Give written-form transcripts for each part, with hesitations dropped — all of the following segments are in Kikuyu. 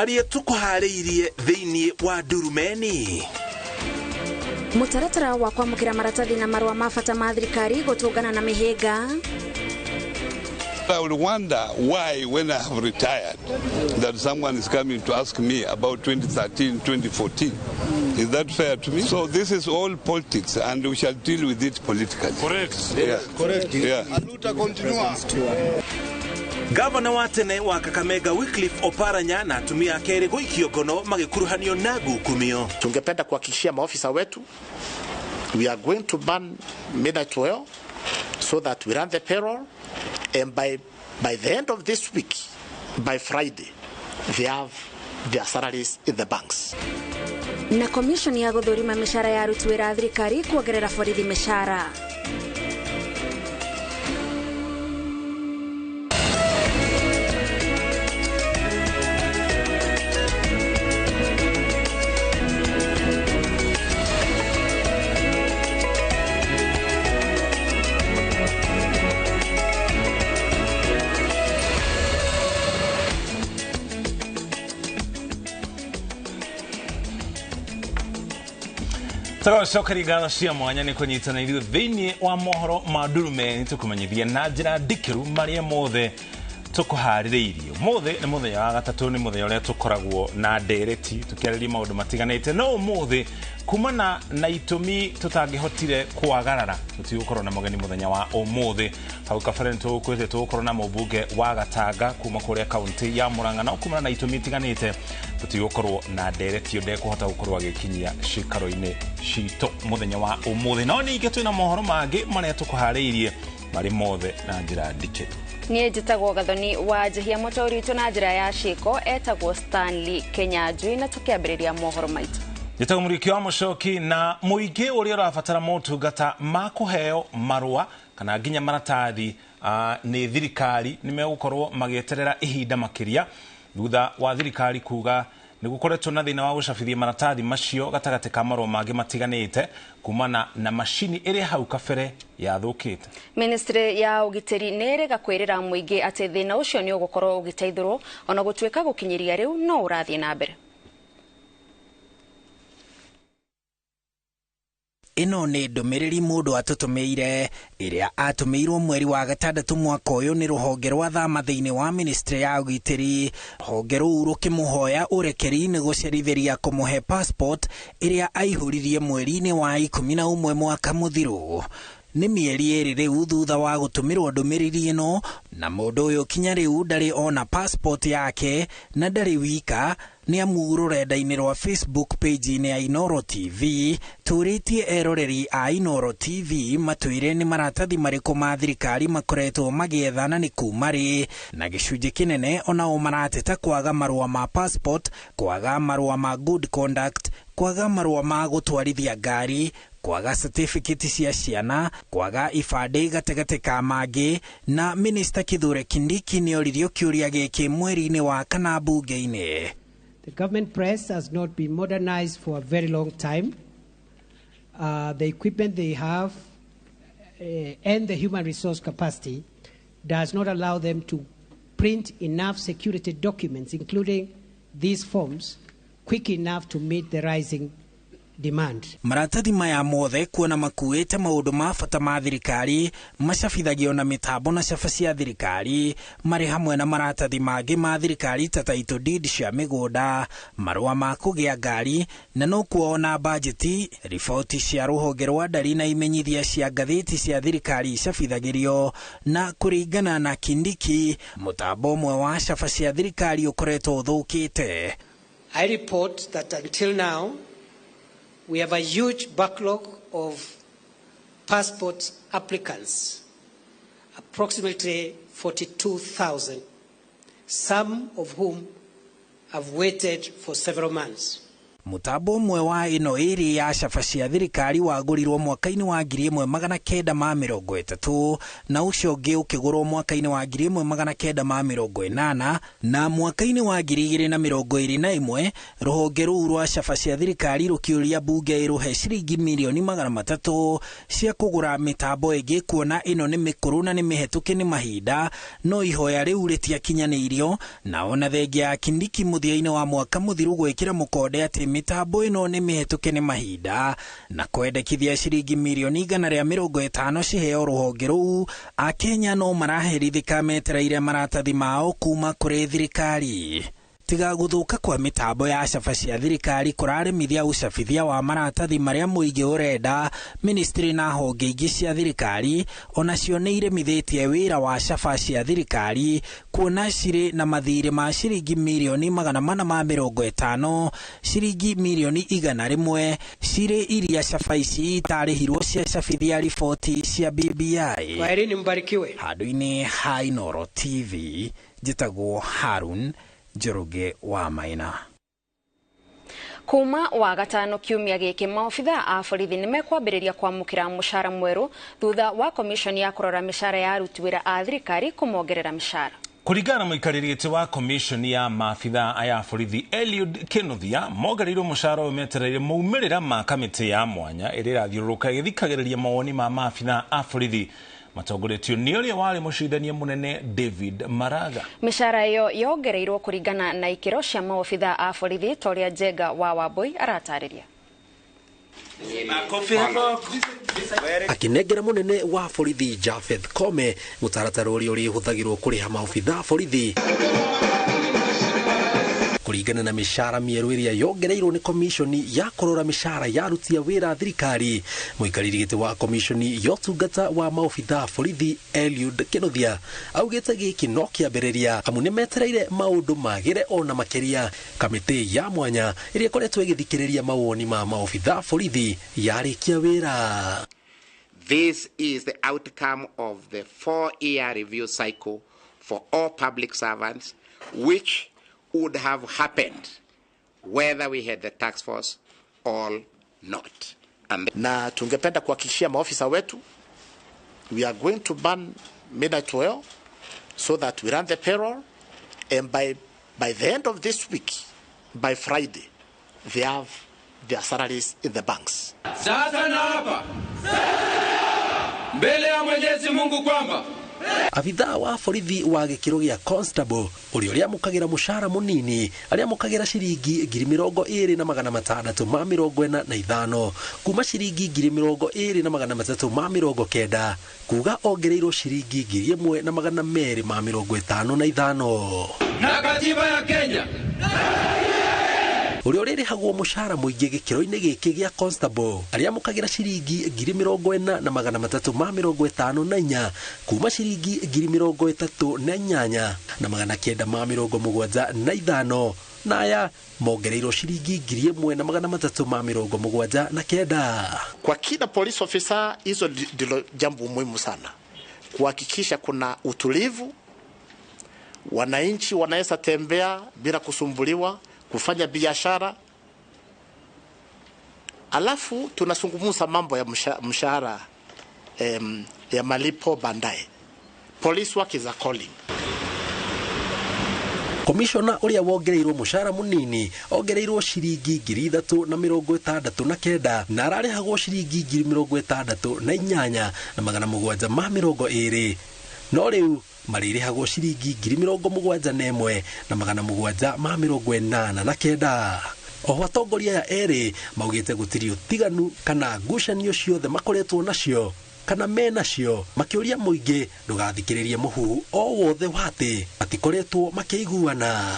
Marĩa tũkũharĩirie thĩinĩ wa Ndurumeni. Mũtaratara wa kwamũkĩra maratathi na marũa ma bata ma thirikari gũtũngana na mĩhĩnga. I would wonder why, when I have retired, that someone is coming to ask me about 2013, 2014. Is that fair to me? So this is all politics, and we shall deal with it politically. Correct. Yeah. Correct. Yeah. Aluta continua. Gavana wa tene wa Kakamega Wycliffe Oparanya na atumia ake erĩ gũikio ngono magĩkuruhanio na ngukumio. Tungependa kuhakikishia maofisa wetu we are going to ban midnight oil so that we run the payroll, and by the end of this week, by Friday, they have their salaries in the banks. Na commission ya gũthũrima mĩcara ya aruti wĩra a thirikari kuongerera borithi mĩcara. Tũgacokeria ngatho cia mwanya nĩ kũnyitana ithuĩ thĩinĩ wa mohoro ma Ndurumeni tũkũmenyithia na njĩra ndikĩru marĩa mothe tũkũharĩrĩirie. Ũmũthĩ nĩ mũthenya wa gatatũ, nĩ mũthenya ũrĩa tũkoragwo na ndereti tũkĩarĩria maũndũ matiganĩte, no ũmũthĩ kumana na itũmi tũtangĩhotire kwagarara tũtigũkorwo na mũgeni mũthenya wa ũmũthĩ. Hau kabere nĩtũgũkwĩte tũgũkorwo na mũmbunge wa Gatanga kuma kũrĩa kaunti ya Murang'a, no kumana na itũmi itiganĩte tũtigũkorwo na ndereti ĩyo ndekũhota gũkorwo agĩkinyia ciikaro-inĩ citũ mũthenya wa ũmũthĩ. No ningĩ twĩna mohoro mangĩ marĩa tũkũharĩirie marĩ mothe na njĩra ndikĩru. Niĩ njĩtagwo Gathoni wa Njehia, mũtaũri witũ na njĩra ya ciĩko etagwo Stanley Kenyanjui, na tũkĩambĩrĩria mohoro maitũ. Njĩtagwo Mũriũki wa Mũcoki. Na mũingĩ ũrĩa ũrabatara motungata ma kũheo marũa kana nginya maratathi nĩ thirikari nĩ megũkorwo magĩeterera ihinda makĩria thutha wa thirikari kuga nĩ gũkoretwo na thĩna wa gũcabithia maratathi macio gatagatĩ ka marũa mangĩ matiganĩte kumana na macini ĩrĩa hau kabere yathũkĩte. Ministry ya ũgitĩri nĩ ĩrĩga kwĩrĩra mũingĩ atĩ thĩna ũcio nĩ ũgũkorwo ũgĩteithũrwo ona gũtuĩka gũkinyĩria rĩu no ũrathiĩ na mbere. Ĩno nĩ ndũmĩrĩri mũndũ atũtũmĩire ĩrĩa atũmĩirwo mweri wa gatandatũ mwaka ũyũ nĩ rũhonge rwa thama thĩinĩ wa ministry ya ũgitĩri. Rũhonge rũu rũkĩmũhoya ũrekeri nĩ gũcerithĩria kũmũhe passport ĩrĩa aihũririe mweri-inĩ wa 11 mwaka mũthiru. Nĩ mĩeri ĩrĩ rĩu thutha wa gũtũmĩrwo ndũmĩrĩri ĩno, na mũndũ ũyũ kinya rĩu ndarĩ ona passport yake na ndarĩ wika, nĩ amu rũrenda-inĩ rwa Facebook page-inĩ ya Inooro TV tũrĩtie eroreri a Inooro TV matwĩre nĩ maratathi marĩkũ ma thirikari makoretwo magĩethana nĩ kuma rĩ, na gĩcunjĩ kĩnene onao marateta kwaga marũa ma passport, kwaga marũa ma good conduct, kwaga marũa ma gũtwarithia ngari, kwaga certificate cia ciana, kwaga ibandĩ gatagatĩ ka mangĩ. Na Minister Kithure Kindiki nĩ oririo kĩũria gĩkĩ mweri-inĩ wa kana mbunge-inĩ. The government press has not been modernized for a very long time. The equipment they have and the human resource capacity does not allow them to print enough security documents, including these forms, quick enough to meet the rising demand. Maratathi maya mothe kuona makuĩte maũndũ ma bata ma thirikari macabithagio na mĩtambo na caba cia thirikari, marĩ hamwe na maratathi mangĩ ma thirikari ta title deed cia mĩgũnda, marũa ma kũgĩa ngari, na no kuona bajeti, riboti cia rũhonge rwa ndari na imenyithia cia ngathĩti cia thirikari icabithagĩrio. Na kũringana na Kindiki, mũtambo ũmwe wa caba cia thirikari ũkoretwo ũthũkĩte. I report that until now we have a huge backlog of passport applicants, approximately 42,000, some of whom have waited for several months. Mũtambo ũmwe wa ĩno ĩrĩ ya caba cia thirikari wagũrirwo mwaka-inĩ wa 1930 na ũcio ũngĩ ũkĩgũrwo mwaka-inĩ wa 1980 na mwaka-inĩ wa 2021 rũhonge rũu rwa caba cia thirikari rũkĩũria mbunge ĩrũhe ciringi mirioni 300 cia kũgũra mĩtambo ĩngĩ kuona ĩno nĩ mĩkũrũ na nĩ mĩhetũke nĩ mahinda, no ihoya rĩu rĩtiakinyanĩirio. Na ona thengia ya Kindiki mũthia-inĩ wa mwaka mũthiru gwĩkĩra mũkonde atĩ mĩtambo ĩno nĩ mĩhetũke nĩ mahinda na kwendekithia ciringi mirioni 150 ciheo rũhonge rũu, Akenya no maraherithĩka metereire maratathi mao kuma kũrĩ thirikari. Tiga gũthũka kwa mĩtambo ya caba cia thirikari kũraremithia ũcabithia wa maratathi marĩa mũingĩ ũrenda, ministry na honge ingĩ cia thirikari onacio nĩ iremithĩtie wĩra wa caba cia thirikari kuona cirĩ na mathirĩ ma ciringi mirioni 450, ciringi mirioni 100 cirĩ iria caba ici itarĩhirwo cia cabithia riboti cia BBI. Kwaherini, mbarikiwe. Handũ-inĩ ha Inooro TV njĩtagwo Harun Njoroge wa Maina. Kuma wa gatano kiumia gĩkĩ maobitha a borithi nĩ mekwambĩrĩria kwamũkĩra mũcara mwerũ thutha wa komishoni ya kũrora mĩcara ya aruti wĩra a thirikari kũmongerera mĩcara. Kũringana na mũikarĩri gĩtĩ wa komishoni ya maabitha aya borithi Eliud Kinuthia, mongereirwo mũcara ũyũ metereire maumĩrĩra ma kamĩtĩ ya mwanya ĩrĩa ĩrathiũrũrũka ĩgĩthikagĩrĩria mawoni ma maabitha a borithi matongoretio nĩ ũrĩa warĩ mũcindania mũnene David Maraga. Mĩcara ĩyo yongereirwo kũringana na ikĩro cia maobitha a borithi ta ũrĩa Njenga wa Wambui aratarĩria. Akinengera munene wa borithi Japheth Kome mutaratara ũrĩa ũrĩhũthagĩrwo kũrĩha maobitha borithi kũringana na mĩcara mĩerũ ĩrĩa yongereirwo nĩ komishoni ya kũrora mĩcara ya aruti a wĩra thirikari. Mũikarĩri gĩtĩ wa komishoni ya ũtungata wa maobitha borithi Eliud Kinuthia augĩte gĩkĩ no kĩambĩrĩria amu nĩmetereire maũndũ magĩre ona makĩria. Kamĩtĩ ya mwanya ĩrĩa ĩkoretwo ĩgĩthikĩrĩria mawoni ma maobitha borithi yarĩkia wĩra. This is the outcome of the 4-year review cycle for all public servants, which would have happened whether we had the task force or not. And na tungependa kuhakikishia maofisa wetu we are going to ban midnight oil so that we run the payroll, and by the end of this week, by Friday, they have their salaries in the banks. Sasa na hapa mbele ya Mwenyezi Mungu kwamba abithaa wa borithi wa gĩkĩro gĩa constable ũrĩa ũrĩamũkagĩra mũcara mũnini arĩamũkagĩra ciringi 20,645 kuma ciringi 20,390 kuga ongereirwo ciringi 1,255. Na katiba ya Kenya ũrĩa ũrĩrĩhagwo mũcara mũingĩ gĩkĩro-inĩ gĩkĩ gĩa constable arĩamũkagĩra ciringi 40,354 kuma ciringi 38,975 na aya mongereirwo ciringi 1,379. Kwa kila police officer, hizo ndilo jambo muhimu sana, kuhakikisha kuna utulivu, wananchi wanaweza tembea bila kusumbuliwa, kufanya biashara. Alafu tunazungumza mambo ya mshahara, ya malipo baadaye. Police work is a calling. Komishona ũrĩa wongereirwo mũcara mũnini ongereirwo ciringi 3,069 na ararĩhagwo ciringi 68,720, no rĩu marĩrĩhagwo ciringi 71,789. Oho atongoria aya erĩ maugĩte gũtirĩ ũtiganu kana ngucanio ciothe makoretwo nacio kana menacio, makĩũria mũingĩ ndũgathikĩrĩrie mũhuhu o wothe wa atĩ matikoretwo makĩiguana.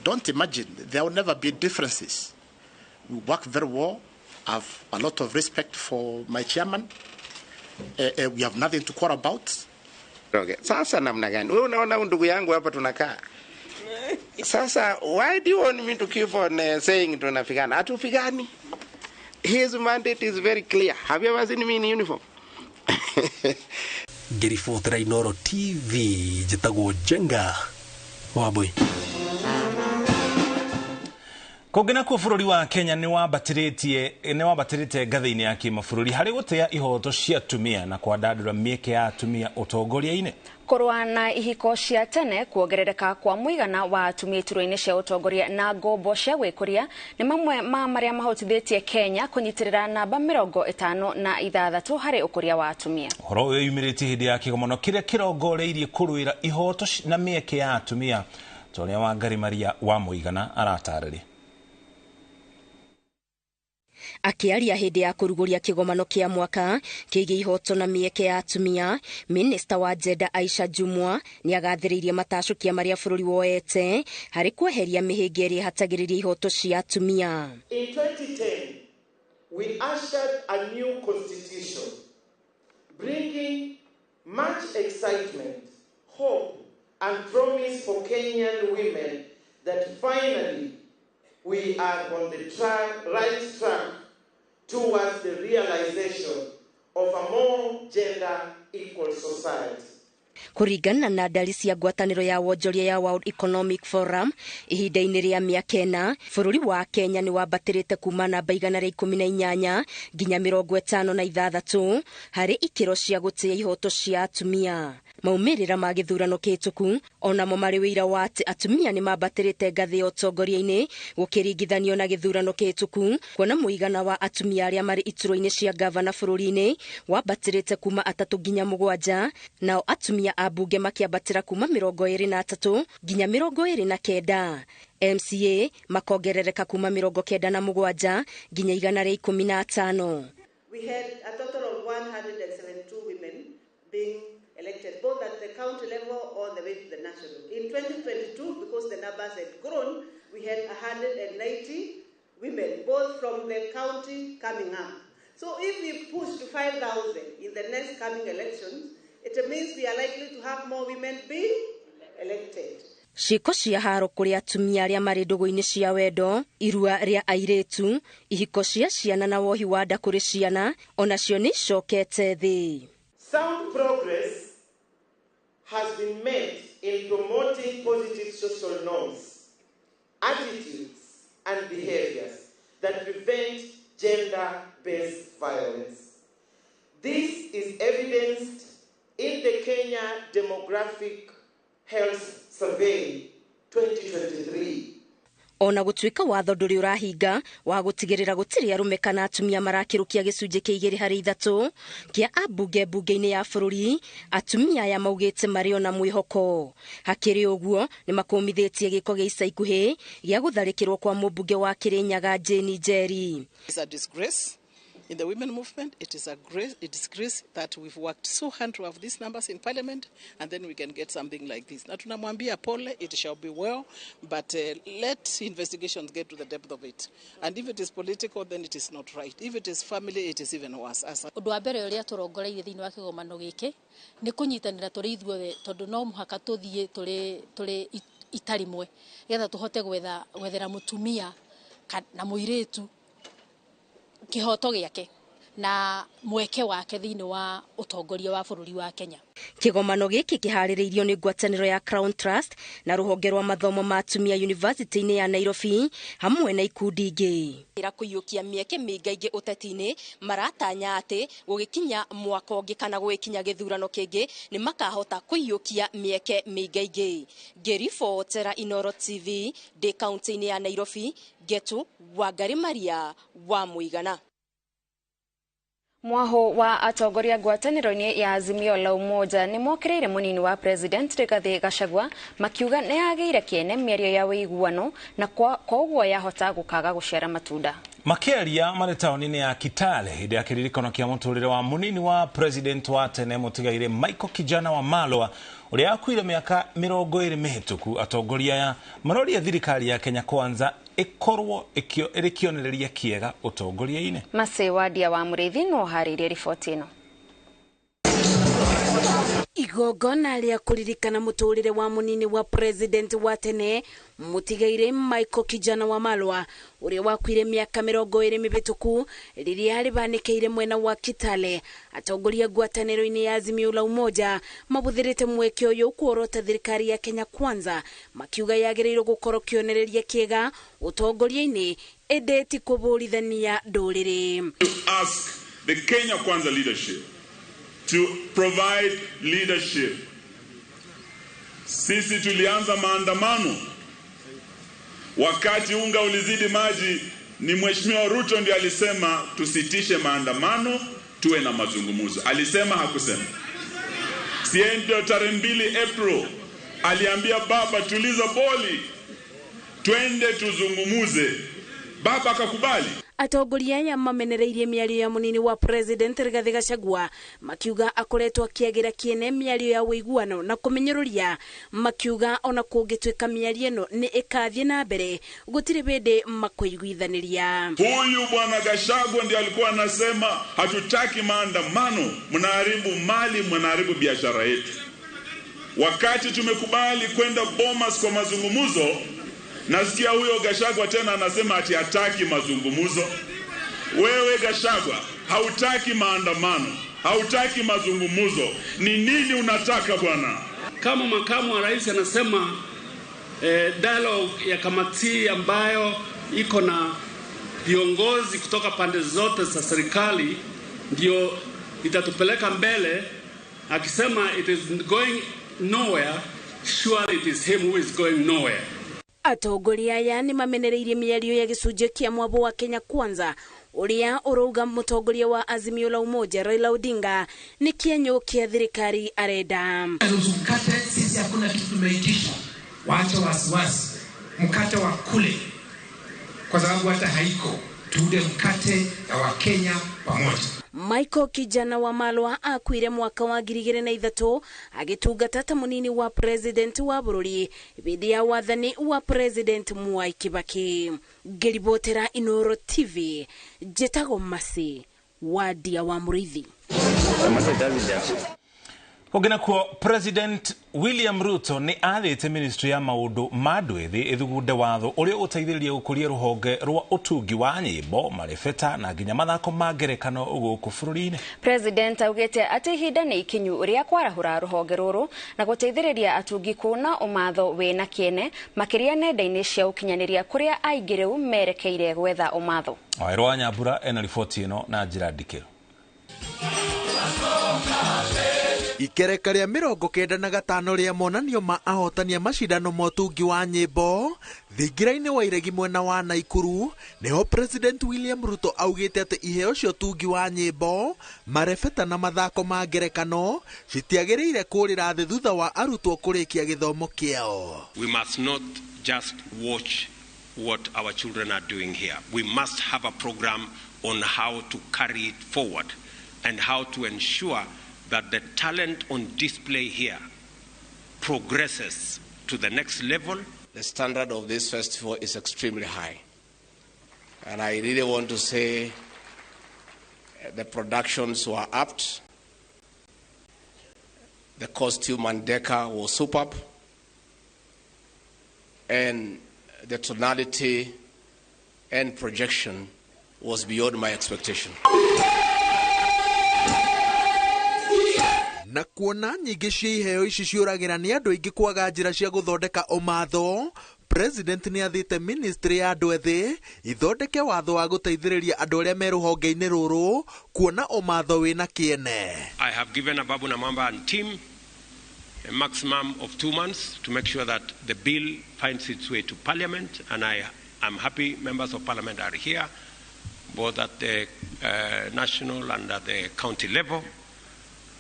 Don't imagine there will never be differences. We work very well. I have a lot of respect for my chairman. We have nothing to quarrel about. Okay. Sasa namna gani? Wewe unaona ndugu yangu hapa tunakaa. Sasa why do you want me to keep on saying tunafigana? Hatufigani. His mandate is very clear. Have you ever seen me in uniform? Ngĩribotera Inooro TV njĩtagwo Njenga Wambui. Kũngĩ nakuo bũrũri wa Kenya nĩ wambatĩrĩte ngathĩ-inĩ ya kĩmabũrũri harĩ gũtĩa ihoto cia atumia na kwandandũra mĩeke ya atumia ũtongoria-inĩ. Kũrũa na ihiko cia tene, kuongerereka kwa mũigana wa atumia iturwa-inĩ cia ũtongoria na ngombo cia gwĩkũria nĩ mamwe ma marĩa mahotithĩtie Kenya kũnyitĩrĩra namba 56 harĩ ũkũria wa atumia. Ũhoro ũyũ yumĩrĩtie hĩndĩ ya kĩgomano kĩrĩa kĩrongoreirie kũrũĩra ihoto na mĩeke ya atumia ta ũrĩa Wangari Maria wa Mũigana aratarĩria. Akĩaria hĩndĩ ya kũrugũria kĩgomano kĩa mwaka kĩgiĩ ihoto na mĩeke ya atumia, minista wa Jenda Aisha Jumwa nĩagathĩrĩirie matacũkia marĩa bũrũri woete harĩ kweheria mĩhĩnga ĩrĩa ĩhatagĩrĩria ihoto cia atumia. In 2010, we ushered a new constitution, bringing much excitement, hope and promise for Kenyan women that finally we are on the right track towards the realization of a more gender equal society. Kũringana na ndari cia ngwatanĩro ya wonjoria ya World Economic Forum, ihinda-inĩ rĩa mĩaka 4 bũrũri wa Kenya nĩ wambatĩrĩte kuma namba 118 nginya 56 harĩ ikĩro cia gũtĩa ihoto cia atumia. Maumĩrĩra ma gĩthurano kĩhĩtũku onamo marĩ wĩira wa atĩ atumia nĩ mambatĩrĩte ngathĩ ya ũtongoria-inĩ gũkĩringithanio na gĩthurano kĩhĩtũku, kuona mũigana wa atumia arĩa marĩ iturwa-inĩ cia gavana bũrũri-inĩ wambatĩrĩte kuma 3 nginya 7, nao atumia a mbunge makĩambatĩra kuma 23 nginya 29. MCA makongerereka kuma 97 nginya 115. We had a total of 172 women being elected, both at the county level all the way to the national. In 2022, because the numbers had grown, we had 190 women, both from the county coming up. So if we push to 5,000 in the next coming elections, it means we are likely to have more women being elected. Ciĩko cia haro kũrĩ atumia arĩa marĩ ndũgũ-inĩ cia wendo, irua rĩa airĩtu, ihiko cia ciana na wohi wa nda kũrĩ ciana onacio nĩ icokete thĩ. Sound progress has been made in promoting positive social norms, attitudes and behaviors that prevent gender-based violence. This is evidenced in the Kenya Demographic Health Survey 2023. Ona gũtuĩka watho ndũrĩ ũrahinga wa gũtigĩrĩra gũtirĩ arũme kana atumia marakĩrũkia gĩcunjĩ kĩa 2 harĩ 3 kĩa ambunge mbunge-inĩ ya bũrũri, atumia aya maugĩte marĩ ona mwĩhoko. Hakĩrĩ ũguo nĩ makũmithĩtie gĩko gĩa ica ikuhĩ gĩa gũtharĩkĩrwo kwa mũmbunge wa Kĩrĩnyaga Jane Njeri. It's a disgrace in the women movement. It is a disgrace that we've worked so hard to have these numbers in parliament, and then we can get something like this. Na tunamwambia pole, it shall be well, but let investigations get to the depth of it. And if it is political, then it is not right. If it is family, it is even worse. Ũndũ wa mbere ũrĩa tũrongoreirie thĩinĩ wa kĩgomano gĩkĩ nĩ kũnyitanĩra tũrĩ ithuothe, tondũ no mũhaka tũthiĩ tũrĩ ita rĩmwe getha tũhote gwethera mũtumia na mũirĩtu kĩhoto gĩake na mweke wake thĩinĩ wa ũtongoria wa bũrũri wa Kenya. Kĩgomano gĩkĩ kĩharĩrĩirio nĩ ngwatanĩro ya Crown Trust na rũhonge rwa mathomo ma atumia University-inĩ ya Nairobi hamwe na ikundi ingĩ. Ira kũiyũkia mĩeke mĩingaingĩ ũteti-inĩ maratanya atĩ gũgĩkinya mwaka ũngĩ kana gũgĩkinya gĩthurano kĩngĩ nĩ makahota kũiyũkia mĩeke mĩingaingĩ. Ngĩribotera Inoro TV ndĩ kaunti-inĩ ya Nairobi, Getu Wangari Maria wa Mũigana. Mwaho wa atongoria ngwatanĩro-inĩ ya Azimio la Umoja nĩ mokĩrĩire mũnini wa President Rigathi Gachagua makiuga nĩ yagĩire kĩene mĩario ya ũiguano na kwa ũguo yahota gũkaga gũciara matunda. Makĩaria marĩ taũni-inĩ ya Kitale hĩndĩ ya kĩririkano kĩa mũtũrĩre wa mũnini wa President wa tene mũtigaire Michael Kijana wa Malwa ũrĩa akuire mĩaka 20 mĩhĩtũku, atongoria aya maroria thirikari ya Kenya Kwanza ĩkorwo ĩrĩ kĩonereria kĩega ũtongoria-inĩ. Mase Wadia wa Mũrĩithi no harĩirie riboti ĩno. Igongona rĩa kũririkana mũtũrĩre wa mũnini wa president wa tene mũtigaire Michael Kijana Wamalwa ũrĩa wakuire mĩaka 20 mĩhĩtũku rĩrĩa rĩbanĩkĩire mwena wa Kitale. Atongoria ngwatanĩro-inĩ ya Azimio la Umoja mabũthĩrĩte mweke ũyũ kuorota thirikari ya Kenya Kwanza, makiuga yagĩrĩirwo gũkorwo kĩonereria kĩega ũtongoria-inĩ ĩndĩ ti kũbũrithania ndũrĩrĩ. To ask the Kenya Kwanza leadership to provide leadership. Sisi tulianza maandamano wakati unga ulizidi maji. Ni Mheshimiwa Ruto ndiye alisema tusitishe maandamano, tuwe na mazungumzo. Alisema hakusema? Siendo tarehe 2 April aliambia baba tuliza boli, twende tuzungumuze. Baba akakubali. Atongoria aya mamenereirie mĩario ya mũnini wa president Rigathi Gachagua makiuga akoretwo akĩagĩra kĩene mĩario ya ũiguano na kũmenyũrũria, makiuga ona kũngĩtuĩka mĩario ĩno nĩ ĩkathiĩ na mbere gũtirĩ hĩndĩ makũiguithanĩria. Huyu bwana Gachagua ndiye alikuwa anasema hatutaki maandamano, mnaharibu mali, mnaharibu biashara yetu. Wakati tumekubali kwenda Bomas kwa mazungumzo, nasikia huyo Gachagua tena anasema ati hataki mazungumzo. Wewe Gachagua, hautaki maandamano, hautaki mazungumzo. Ni nini unataka bwana? Kama makamu wa rais anasema dialogue ya kamati ambayo iko na viongozi kutoka pande zote za serikali ndio itatupeleka mbele, akisema it is going nowhere, surely it is him who is going nowhere. Atongoria aya nĩ mamenereirie mĩario ya gĩcunjĩ kĩa mwabo wa Kenya Kwanza ũrĩa ũrauga mũtongoria wa Azimio la Umoja Raila Odinga nĩ kĩenyũ kĩa thirikari arenda. Nusu mkate, sisi hakuna kitu tumeitisha, waache wasiwasi, mkate wa kule kwa sababu hata haiko, tuude mkate ya Wakenya pamoja. Michael Kijana Wamalwa akuire mwaka wa 2003 agĩtungata ta mũnini wa president wa bũrũri hĩndĩ ya wathani wa president Mwai Kibaki. Ngĩribotera Inooro TV, njĩtagwo Masi Wadia wa Mũrĩithi. Kũngĩ nakuo, President William Ruto nĩ athĩte ministry ya maũndũ ma andũ ethĩ ĩthugunde watho ũrĩa ũteithĩrĩria gũkũria rũhonge rwa ũtungi wa nyĩmbo, marebeta na nginya mathako ma ngerekano gũkũ bũrũri-inĩ. President augĩte atĩ ihinda nĩ ikinyu rĩa kwarahũra rũhonge rũrũ na gũteithĩrĩria atungi kuona ũmatho wĩna kĩene makĩria nenda-inĩ cia ũkinyanĩria kũrĩa aingĩ rĩu merekeire gwetha ũmatho. Wawerũ wa Nyambura ena riboti ĩno na njĩra ndikĩru. Ikereka rĩa 95 rĩa monanio ma ahotania macindano ma ũtungi wa nyĩmbo thingira-inĩ wa Iregi mwena wa Naikuru nĩho President William Ruto augĩte atĩ iheo cia ũtungi wa nyĩmbo, marebeta na mathako ma ngerekano citiagĩrĩire kũrĩra thĩ thutha wa arutwo kũrĩkia gĩthomo kĩao. We must not just watch what our children are doing here. We must have a program on how to carry it forward and how to ensure that the talent on display here progresses to the next level. The standard of this festival is extremely high. And I really want to say the productions were apt. The costume and decor was superb. And the tonality and projection was beyond my expectation. Na kuona nyingĩ cia iheo ici ciũragĩra nĩ andũ aingĩ kwaga njĩra cia gũthondeka ũmatho, President nĩ athĩte ministry ya andũ ethĩ ithondeke watho wa gũteithĩrĩria andũ arĩa me rũhonge-inĩ rũrũ kuona ũmatho wĩna kĩene. I have given Ababu Namwamba and team a maximum of 2 months to make sure that the bill finds its way to Parliament, and I am happy members of Parliament are here, both at the national and at the county level,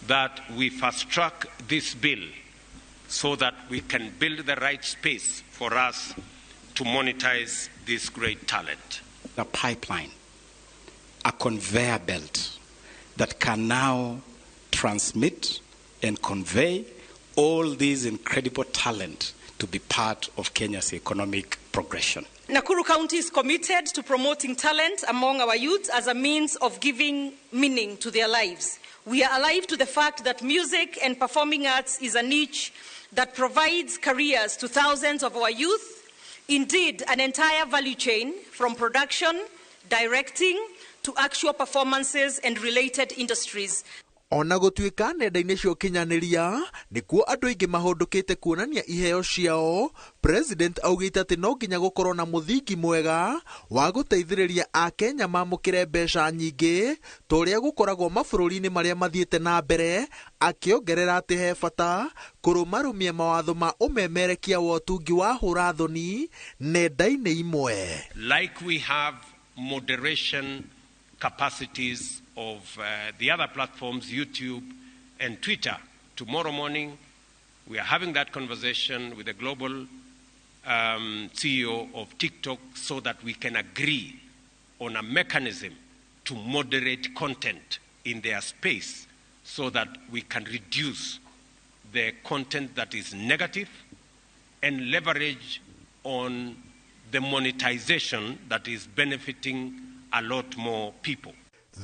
that we fast track this bill so that we can build the right space for us to monetize this great talent. A pipeline, a conveyor belt that can now transmit and convey all these incredible talent to be part of Kenya's economic progression. Nakuru County is committed to promoting talent among our youth as a means of giving meaning to their lives. We are alive to the fact that music and performing arts is a niche that provides careers to thousands of our youth, indeed an entire value chain from production, directing, to actual performances and related industries. Ona gũtuĩka nenda-inĩ cia ũkinyanĩria nĩkuo andũ aingĩ mahũndũkĩte kuonania iheo ciao, President augĩte atĩ no nginya gũkorwo na mũthingi mwega wa gũteithĩrĩria Akenya mamũkĩre mbeca nyingĩ ta ũrĩa gũkoragwo mabũrũri-inĩ marĩa mathiĩte na mbere, akĩongerera atĩ he bata kũrũmarũmia mawatho ma ũmemerekia wa ũtungi wa hũra-thoni nenda-inĩ imwe. Like we have moderation capacities of the other platforms, YouTube and Twitter. Tomorrow morning, we are having that conversation with the global CEO of TikTok so that we can agree on a mechanism to moderate content in their space so that we can reduce the content that is negative and leverage on the monetization that is benefiting a lot more people.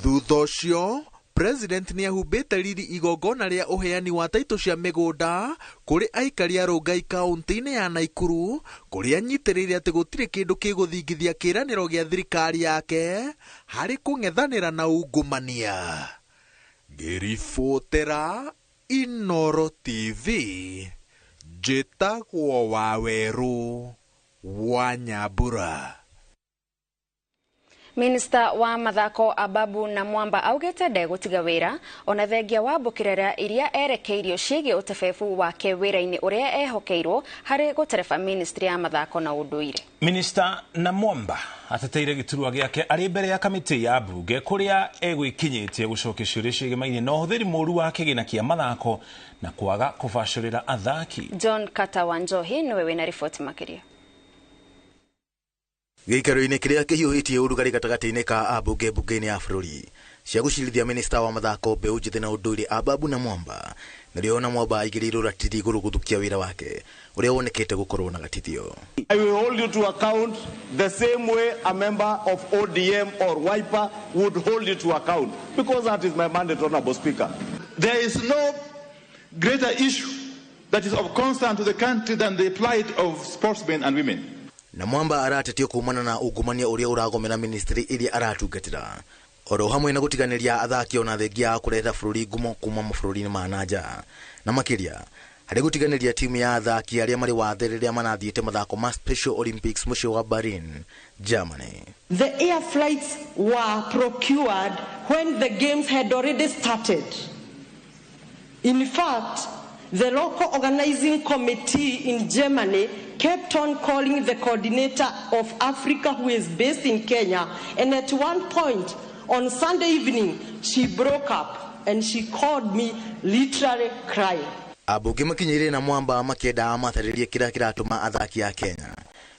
Thutha ũcio, President nĩ ahumbĩte riri igongona rĩa ũheani wa taitũ cia mĩgũnda kũrĩ aikari a Rongai kaunti-inĩ ya Naikuru, kũrĩa anyitĩrĩire atĩ gũtirĩ kĩndũ gĩgũthingithia kĩĩranĩro gĩa thirikari yake harĩ kũng'ethanĩra na ungumania. Ngĩribotera Inooro TV, njĩtagwo Wawerũ wa Nyambura. Minista wa mathako Ababu na Mwamba augite ndegũtiga wĩra ona thengia wa mbũkĩrĩra iria erekeirio ciĩgiĩ ũtebebu wake wĩra-inĩ ũrĩa ehokeirwo harĩ gũtereba ministry ya mathako na ũndũire. Minista na Mwamba ateteire gĩturwa gĩake arĩ mbere ya kamĩtĩ ya mbunge kũrĩa egwĩkinyĩtie gũcokia ciũria ciĩgemaine na ũhũthĩri mũũru wa kĩgĩna kĩa mathako na kwaga kũbacũrĩra athaki. John Kata wa Njohi nĩwe wĩna riboti makĩria. Gĩikaro-inĩ kĩrĩa kĩhiũhĩtie ũrugarĩ gatagatĩ-inĩ ka ambunge mbunge-inĩ ya bũrũri cia gũcirithia minista wa mathako mbeũ njĩthĩ na ũndũire Ababu na Mwamba nĩrĩo na Mwamba aigĩrĩirwo ratiri igũrũ gũthukia wĩra wake ũrĩa wonekete gũkorwo na gatithio. I will hold you to account the same way a member of ODM or Wiper would hold you to account, because that is my mandate, Honorable Speaker. There is no greater issue that is of concern to the country than the plight of sportsmen and women. Na Mwamba aratetio kumana na ungumania ũrĩa ũragomera ministry iria aratungatĩra oro hamwe na gũtiganĩria athaki ona thengia kũrehe bũrũri ngumo kuma mabũrũri-inĩ ma nanja na makĩria harĩ gũtiganĩria timu ya athaki arĩa marĩ wathe rĩrĩa marathiĩte mathako ma Special Olympics mũciĩ wa Berlin, Germany. The air flights were procured when the games had already started. In fact, the local organizing committee in Germany kept on calling the coordinator of Africa, who is based in Kenya, and at one point on Sunday evening, she broke up and she called me literally crying. Ambunge makinyĩrĩire na Mwamba makĩenda amatarĩrie kĩrĩa kĩratũma athaki a Kenya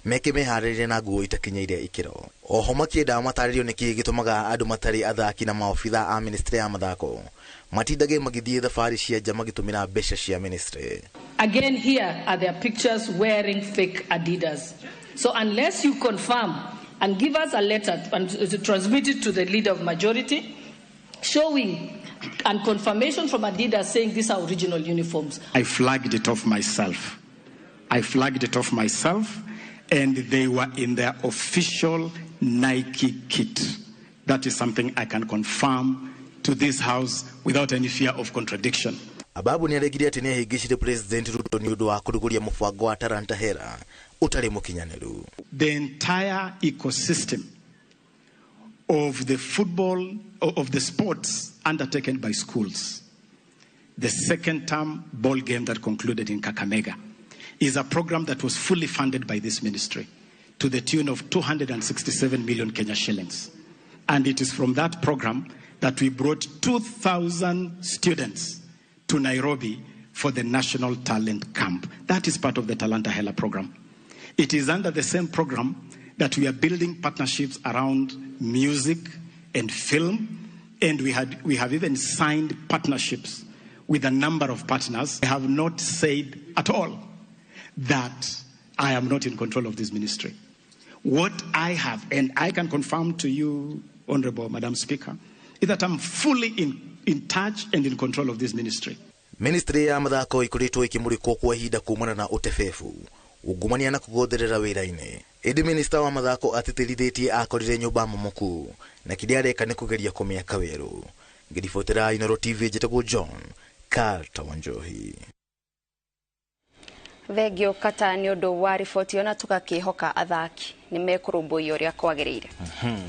meke meharĩrĩrie na nguo itakinyĩire ikĩro. Oho makĩenda matarĩrio nĩkĩĩ gĩtũmaga andũ matarĩ athaki na maobitha a ministry ya mathako matindage magĩthiĩ thabarĩ cia nja magĩtũmĩra mbeca cia ministry. Again, here are their pictures wearing fake Adidas. So unless you confirm and give us a letter and to transmit it to the leader of majority, showing and confirmation from Adidas saying these are original uniforms. I flagged it off myself. And they were in their official Nike kit. That is something I can confirm to this house without any fear of contradiction. Ababu nĩaregire atĩ nĩahĩngĩcire President Ruto nĩ ũndũ wa kũrugũria mũbango wa Talanta Hela ũtarĩ mũkinyanĩru. The entire ecosystem of the football, of the sports undertaken by schools, the second term ball game that concluded in Kakamega, is a program that was fully funded by this ministry to the tune of 267 million Kenya shillings. And it is from that program that we brought 2,000 students to Nairobi for the National Talent Camp. That is part of the Talanta Hela program. It is under the same program that we are building partnerships around music and film, and we have even signed partnerships with a number of partners. I have not said at all that I am not in control of this ministry. What I have, and I can confirm to you, Honorable Madam Speaker, is that I'm fully in in touch and in control of this ministry. Ministry ya mathako ikoretwo ikimurikwo kwa ihinda kumana na utebebu, ungumania na kugonderera wira-ini. Indi minista wa mathako atĩtĩrithĩtie akorire nyũmba momoku na kĩrĩa areka nĩ kũgeria kũmĩaka werũ. Ngĩribotera Inooro TV, njĩtagwo John Carter Wanjohi. Thengio Kata nĩ ũndũ wa riboti ĩyo, na tũgakĩhoka athaki nĩ mekũrũmbũiyo ũrĩa kwagĩrĩire.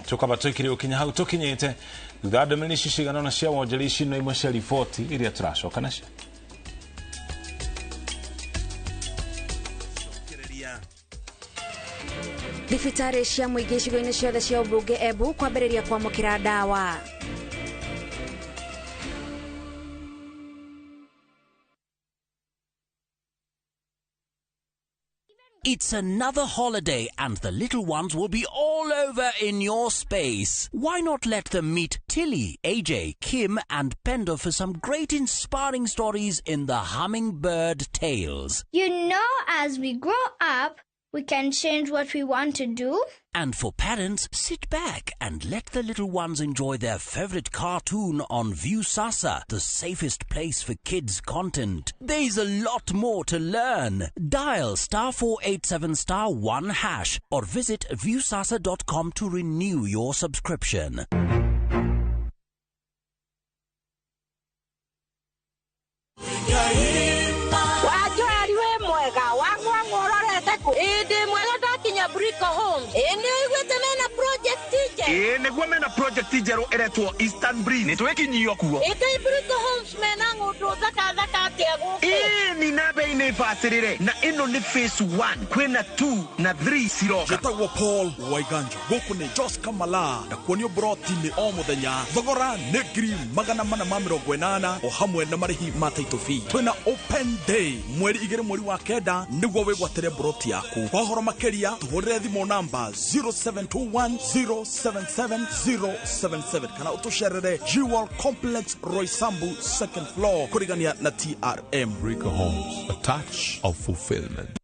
Tukaba twikire ukinya hau tukinyite thutha wa ndũmĩrĩri ici cigana ũna cia wonjoria, ici no imwe cia riboti iria tũracoka nacio. Thibitarĩ cia mũingĩ icigo-inĩ ciothe cia ũmbunge Embu kwambĩrĩria kwamũkĩra ndawa. It's another holiday and the little ones will be all over in your space. Why not let them meet Tilly, AJ, Kim and Pendo for some great inspiring stories in the Hummingbird Tales. You know, as we grow up, we can change what we want to do. And for parents, sit back and let the little ones enjoy their favorite cartoon on Viusasa, the safest place for kids' content. There's a lot more to learn. Dial *487*1# or visit viusasa.com to renew your subscription. Ĩĩ nĩguo mena project njerũ ĩretwo Eastern Breeze, nĩ twĩkinyio kuo. Ĩkai Brico Homes mena ng'ũndũ thaka thaka atĩa gũkũ? Ĩĩ ni na bei nĩ bacĩrĩre, na ĩno nĩ phase 1, kwĩna 2 na 3 ciroka. Njĩtagwo Paul Waiganjo, gũkũ nĩ Jos Kamala, na kuonio broti nĩ o mũthenya. Thogora nĩ 480,000 o hamwe na marĩhi ma title fee. Twĩna open day mweri 2 mweri wa 9 nĩguo wĩgwatĩre broti yaku. Kwa ũhoro makĩria tũhũrĩre thimũ namba 0721077077 kana ũtũcerere Jewel Complex, Roysambu, second floor, kũrigania na TRM. Brico Homes, a touch of fulfillment.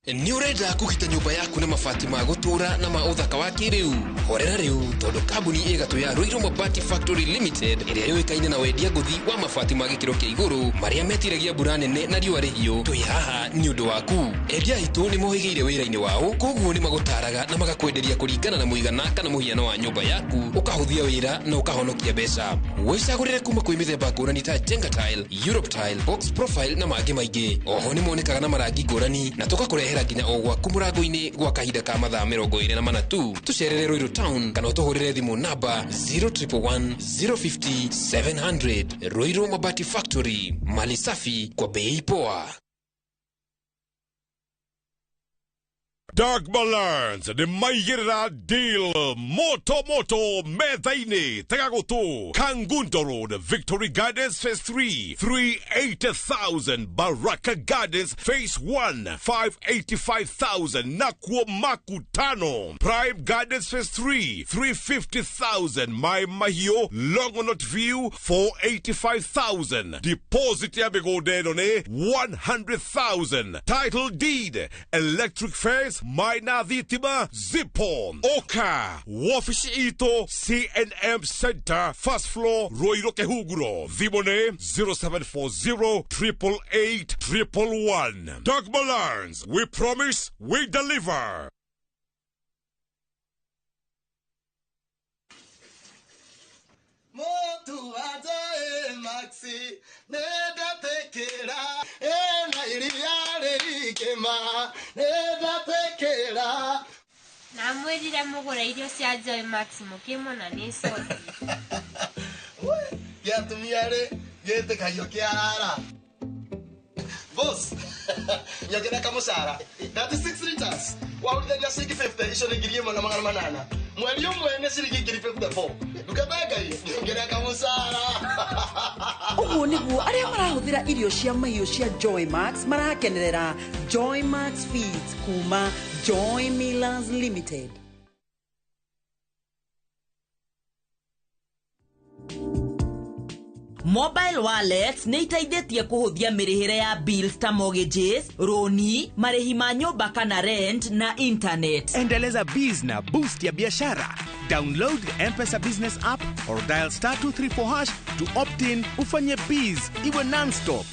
Nĩ ũrenda kũgita nyũmba yaku na mabati ma gũtũũra na ma ũthaka wa kĩrĩu? Horera rĩu, tondũ kambuni ĩgatũ ya Ruiru Mabati Factory Limited ĩrĩa yũĩkaine na wendia ngũthi wa mabati ma gĩkĩro kĩa igũrũ marĩa metiragia mbura nene na riũa rĩhiũ, twĩ haha nĩ ũndũ waku. Endia aitũ nĩ mohĩgĩire wĩra-inĩ wao, koguo nĩ magũtaraga na magakwenderia kũringana na mũigana kana mũhiano wa nyũmba yaku, ũkahũthia wĩra na ũkahonokia mbeca. Wĩcagũrĩre kuma kwĩ mĩthemba ngũrani ta Jenga Tile, Europe Tile, Box Profile na mangĩ maingĩ. Oho nĩ monekaga na marangi ngũrani na tũgakũrehera nginya o gwaku mũrango-inĩ gwa kahinda ka mathaa 24 tu. Tũcerere Ruiru Town kana ũtũhũrĩre thimũ namba 0111 050 700. Ruiru Mabati Factory, mali safi kwa bei poa. Doug Malans nĩ maigĩrĩra deal moto moto metha-inĩ. Tega gũtũ, Kangundo Road, Victory Gardens Phase 3, 380,000, Baraka Gardens Phase 1, 585,000, Nakuo Makutano, Prime Gardens Phase 3, 350,000, Mai Mahiũ, Longonot View, 485,000, deposit ya mĩgũnda ĩno nĩ 100,000, title deed, electric fence, Maina thitima zipo oka wabici itũ CNM Center, first floor, Ruiru Kehuguro. Thimũ nĩ 0740 888 111. Doug Malans, we promise, we deliver. Motu ajae maxi nedatekera ena iriare ikema nedatekera. Namwĩrire mũgũre irio cia Joy Max mũkĩmona nĩ cothi. Gĩa atumia rĩ gĩtĩkagio kĩarara. Boss, nyongera kamũcara 36 liters wahũrithania ciringi 50, icio nĩ 1800. Mweri ũmwe nĩ ciringi 54. Ndungata ya Ngai, nyongera kamũcara. Ũguo nĩguo arĩa marahũthĩra irio cia mahiũ cia Joy Max marakenerera Joy Max Feeds kuma Joy Millers Limited. Mobile wallets nĩ iteithĩtie kũhũthia mĩrĩhĩre ya bills ta mortgages, rũni, marĩhi ma nyũmba kana rent na internet. Endeleza biz na boost ya biashara. Download the M-Pesa Business app or dial *234# to opt in ufanye biz iwe non-stop.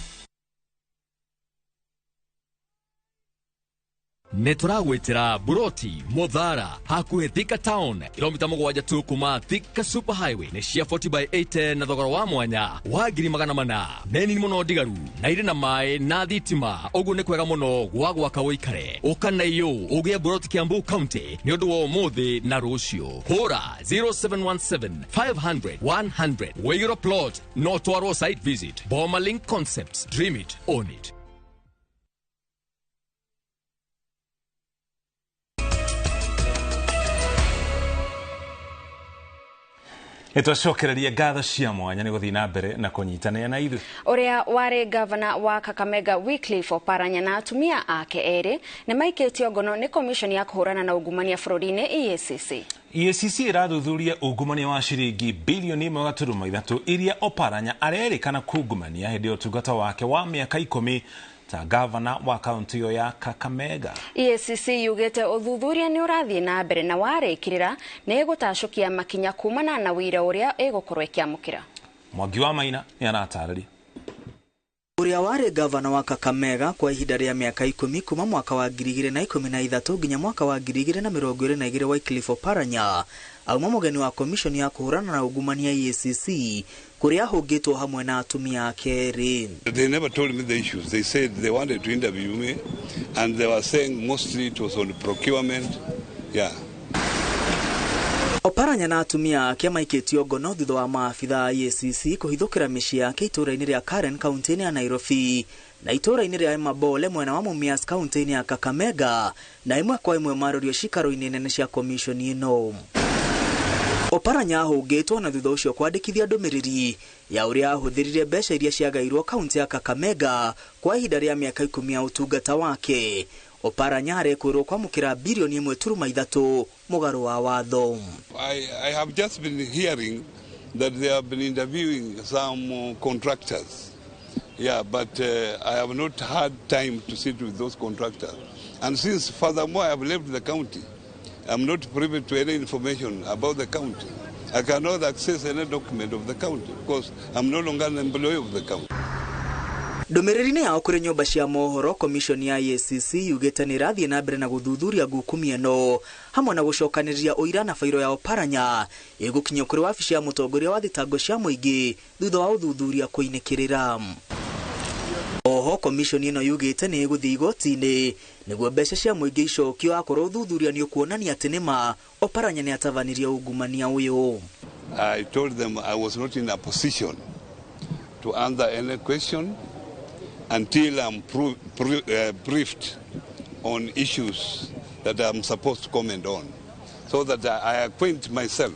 Nĩ tũragwĩtĩra Buroti Muthara hakuhĩ Thika Town, kilomita 7 tu kuma Thika Super Highway. Nĩ cia 40 by 80 na thogora wa mwanya wa 400,000. Nĩ nini mũno ndigaru na irĩ na maĩ na thitima, ũguo nĩ kwega mũno gwa gwaka ũikare. Ũka na iyũ ũgĩe Buroti Kiambu County nĩ ũndũ wa ũmũthĩ na rũciũ. Hũra 0717 500 100. Wĩigĩrwo plot no twarwo site visit. Boma Link Concepts, dream it, own it. Nĩtwacokereria ngatho cia mwanya nĩ gũthiĩ na mbere na kũnyitanĩra na ithuĩ. Ũrĩa warĩ gavana wa Kakamega Wycliffe Oparanya na atumia ake erĩ nĩ maikĩtio ngono nĩ commission ya kũhũrana na ungumania bũrũri-inĩ EACC. EACC ĩrathuthuria ungumania wa ciringi bilioni 1.3 iria Oparanya arerĩkana kungumania hĩndĩ ya ũtungata wake wa mĩaka 10 ta gavana wa kaunti ĩyo ya Kakamega. EACC yugĩte ũthuthuria nĩ ũrathiĩ na mbere na warĩkĩrĩra nĩ ĩgũtacũkia makinya kumana na wĩira ũrĩa ĩgũkorwo ĩkĩamũkĩra. Mwangi wa Maina nĩ aratarĩria. Ũrĩa warĩ gavana wa Kakamega kwa ihinda rĩa mĩaka 10 kuma mwaka wa 2013 nginya mwaka wa 2022 Wycliffe Oparanya auma mũgeni wa commission ya kũhũrana na ungumania EACC kũrĩa ahũngĩtwo hamwe na atumia ake erĩ. They never told me the issues. They said they wanted to interview me and they were saying mostly it was on procurement. Yeah. Oparanya na atumia ake maikĩtio ngono thutha wa maabitha a EACC kũhithũkĩra mĩciĩ yake itũũra-inĩ rĩa Karen kaunti-inĩ ya Nairobi na itũũra-inĩ rĩa Emabole mwena wa Mumias kaunti-inĩ ya Kakamega, na ĩmwe kwa ĩmwe marorio cikaro-inĩ nene cia komishoni ĩno. Oparanya ahũngĩtwo na thutha ũcio kwandĩkithia ndũmĩrĩri ya ũrĩa ahũthĩrire mbeca iria ciagairwo kaunti ya Kakamega kwa ihinda rĩa mĩaka 10 ya ũtungata wake. Oparanya arekwĩrwo kwamũkĩra bilioni 1.3 mũgarũ wa watho. I have just been hearing that they have been interviewing some contractors. Yeah, but I have not had time to sit with those contractors. And since furthermore I have left the county, I'm not privy to any information about the county. I cannot access any document of the county because I'm no longer an employee of the county. Ndũmĩrĩri-inĩ yao kũrĩ nyũmba cia mohoro, commission ya EACC yugĩte nĩ ĩrathiĩ na mbere na gũthuthuria ngukumi ĩno hamwe na gũcokanĩrĩria ũira na bairo ya Oparanya ĩgũkinyio kũrĩ wabici ya mũtongoria wa thitango cia mũingĩ thutha wa ũthuthuria kũinĩkĩrĩra. Oho commission ĩno yugĩte nĩ ĩgũthiĩ igoti-inĩ nĩguo mbeca cia mũingĩ icokio akorwo ũthuthuria nĩ ũkuonania atĩ nĩma Oparanya nĩ atabanirie ungumania ũyũ. I told them I was not in a position to answer any question until I'm briefed on issues that I'm supposed to comment on, so that I acquaint myself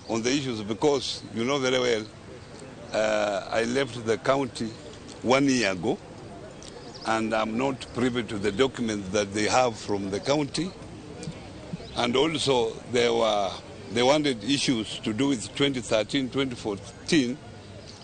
on the issues, because you know very well I left the county 1 year ago and I'm not privy to the documents that they have from the county. And also they wanted issues to do with 2013, 2014,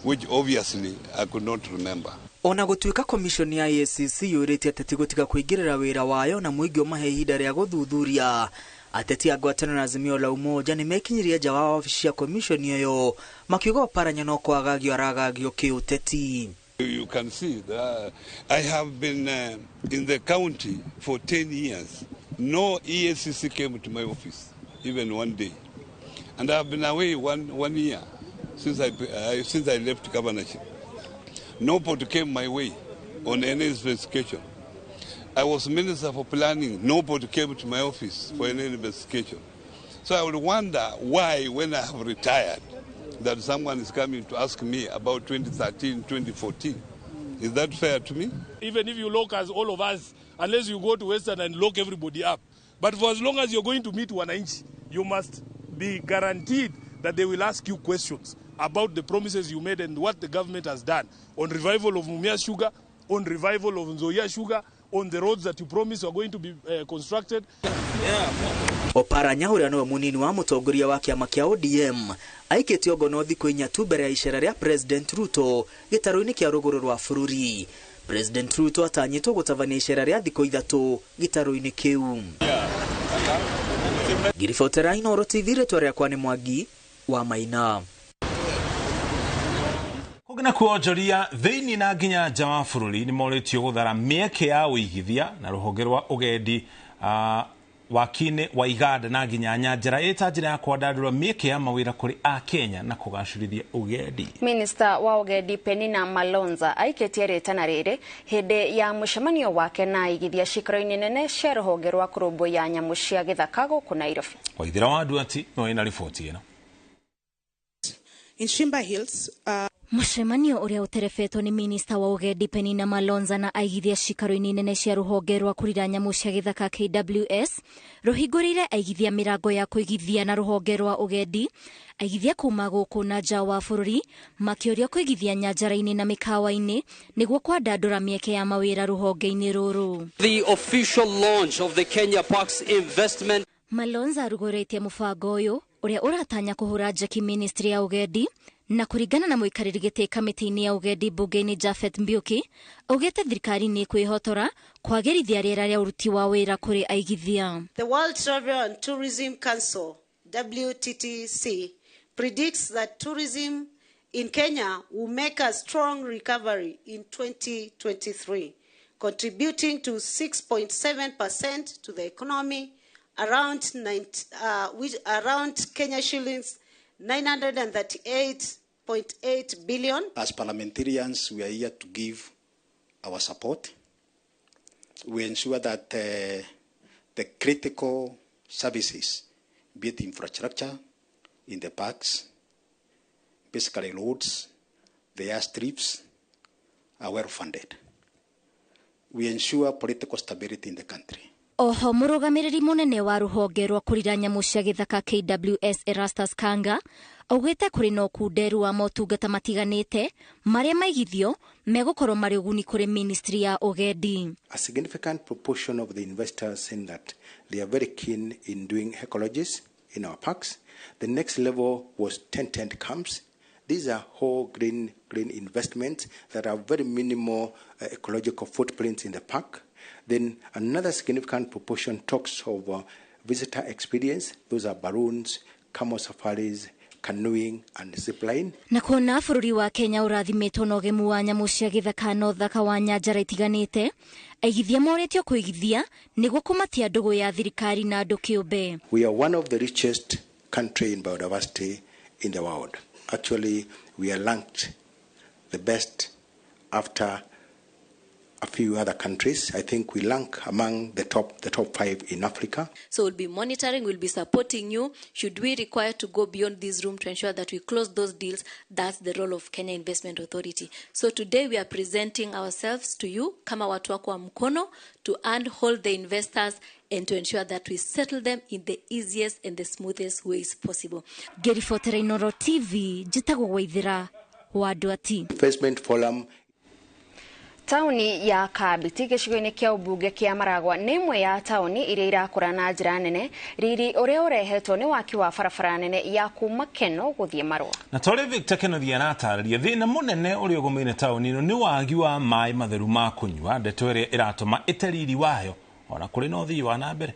which obviously I could not remember. Ona gũtuĩka commission ya EACC yũrĩtie ateti gũtiga kũingĩrĩra wĩra wayo na mũingĩ ũmahe ihinda rĩa gũthuthuria, ateti a ngwatanĩro na Azimio la Umoja nĩ mekinyirie nja wa wabici ya commission ĩyo makiuga Oparanya no kwagagio aragagio kĩũteti. You can see that I have been in the county for 10 years. No EACC came to my office, even one day. And I have been away one year since I left governorship. Nobody came my way on any investigation. I was Minister for Planning. Nobody came to my office for any investigation. So I would wonder why, when I have retired, that someone is coming to ask me about 2013, 2014. Is that fair to me? Even if you lock us, all of us, unless you go to Western and lock everybody up. But for as long as you're going to meet wananchi, you must be guaranteed that they will ask you questions about the promises you made and what the government has done on revival of Mumia Sugar, on revival of Nzoia Sugar, on the roads that you promised were going to be constructed. Oparanya ũrĩa nĩwe mũnini wa mũtongoria wa kĩama kĩa ODM aikĩtio ngono thikũ inya tu mbere ya icera rĩa President Ruto gĩtarũ-inĩ kĩa rũgũrũ rwa bũrũri. President Ruto atanyĩtwo gũtabania icera rĩa thikũ ithatũ gĩtarũ-inĩ kĩu. Ngiribotera Inooro TV, rĩtwa rĩakwa nĩ Mwangi wa Maina. Kũngĩ na kuonjoria thĩinĩ na nginya nja wa bũrũri nĩ morĩtio gũthara mĩeke ya ũigithia na rũhonge rwa ũgendi wakinĩ wa iganda na nginya nyanjara ĩta njĩra ya kwandandũra mĩeke ya mawĩra kũrĩ Akenya na kũgacĩrithia ũgendi. Minista wa ũgendi Penina Malonza aikĩtie rĩtana rĩrĩ hĩndĩ ya mũcemanio wake na aigithia cikaro-inĩ nene cia rũhonge rwa kũrũmbũiya nyamũ cia gĩthaka gũkũ Nairobi. Waithĩra wa Nduati no ĩna riboti ĩno. In Shimba Hills, Mũcemanio ũrĩa ũterebetwo nĩ minista wa ũgendi Penina Malonza na aigithia cikaro-inĩ nene cia rũhonge rwa kũrira nyamũ cia gĩthaka KWS rũhingũrĩire aigithia mĩrango ya kũigithia na rũhonge rwa ũgendi aigithia kuma gũkũ na nja wa bũrũri makĩũrio kũigithia nyanjara-inĩ na mĩkawa-inĩ nĩguo kwandandũra mĩeke ya mawĩra rũhonge-inĩ rũrũ. The official launch of the Kenya Parks investment. Malonza arugũrĩtie mũbango ũyũ ũrĩa ũratanya kũhũra njeki ministry ya ũgendi na kũringana na mũikarĩri gĩtĩ kamĩtĩ-inĩ ya ũgendi mbunge-inĩ Japhet Mbiuki augĩte thirikari nĩ ĩkwĩhotora kwagĩrithia rĩera rĩa ũruti wa wĩra kũrĩ aigithia. The World Travel and Tourism Council WTTC predicts that tourism in Kenya will make a strong recovery in 2023, contributing to 6.7% to the economy, around Kenya shillings 938.8 billion. As parliamentarians, we are here to give our support. We ensure that the critical services, be it infrastructure in the parks, basically roads, the airstrips, are well funded. We ensure political stability in the country. Oho mũrũgamĩrĩri mũnene wa rũhonge rwa kũrira nyamũ cia gĩthaka KWS Erastus Kanga augĩte kũrĩ na ũkunderu wa motungata matiganĩte marĩa maigithio megũkorwo marĩ ũguni kũrĩ ministry ya ũgendi. A significant proportion of the investors saying that they are very keen in doing ecologies in our parks. The next level was 10-tent camps. These are whole green investments that have very minimal ecological footprints in the park. Then another significant proportion talks of visitor experience. Those are balloons, camel safaris, canoeing and zipline. Na kuona bũrũri wa Kenya ũrathimĩtwo na ũgemu wa nyamũ cia gĩthaka na ũthaka wa nyanjara itiganĩte, aigithia morĩtio kũigithia nĩguo kũmatia ndũgũ ya thirikari na andũ kĩũmbe. We are one of the richest country in biodiversity in the world. Actually, we are ranked the best after a few other countries. I think we rank among the top 5 in Africa. So we'll be monitoring, we'll be supporting you. Should we require to go beyond this room to ensure that we close those deals, that's the role of Kenya Investment Authority. So today we are presenting ourselves to you, kama watu wako wa mkono, to handhold the investors and to ensure that we settle them in the easiest and the smoothest ways possible. Ngĩribotera Inooro TV, njĩtagwo Waithĩra wa Nduati. Investment Forum. Tauni ya Kabiti gĩcigo-inĩ kĩa ũmbunge kĩa Maragwa nĩ ĩmwe ya tauni iria irakũra na njĩra nene, riri ũrĩa ũrehetwo nĩ waki wa barabara nene ya kuma Keno gũthiĩ Marũa. Na torĩ Victor Kenothi aratarĩria thĩna mũnene ũrĩa ũgũmĩire tauni ĩno nĩ wagi wa maĩ matheru ma kũnyua, ndeto ĩrĩa ĩratũma ĩte riri wayo ona kũrĩ na ũthii wa na mbere.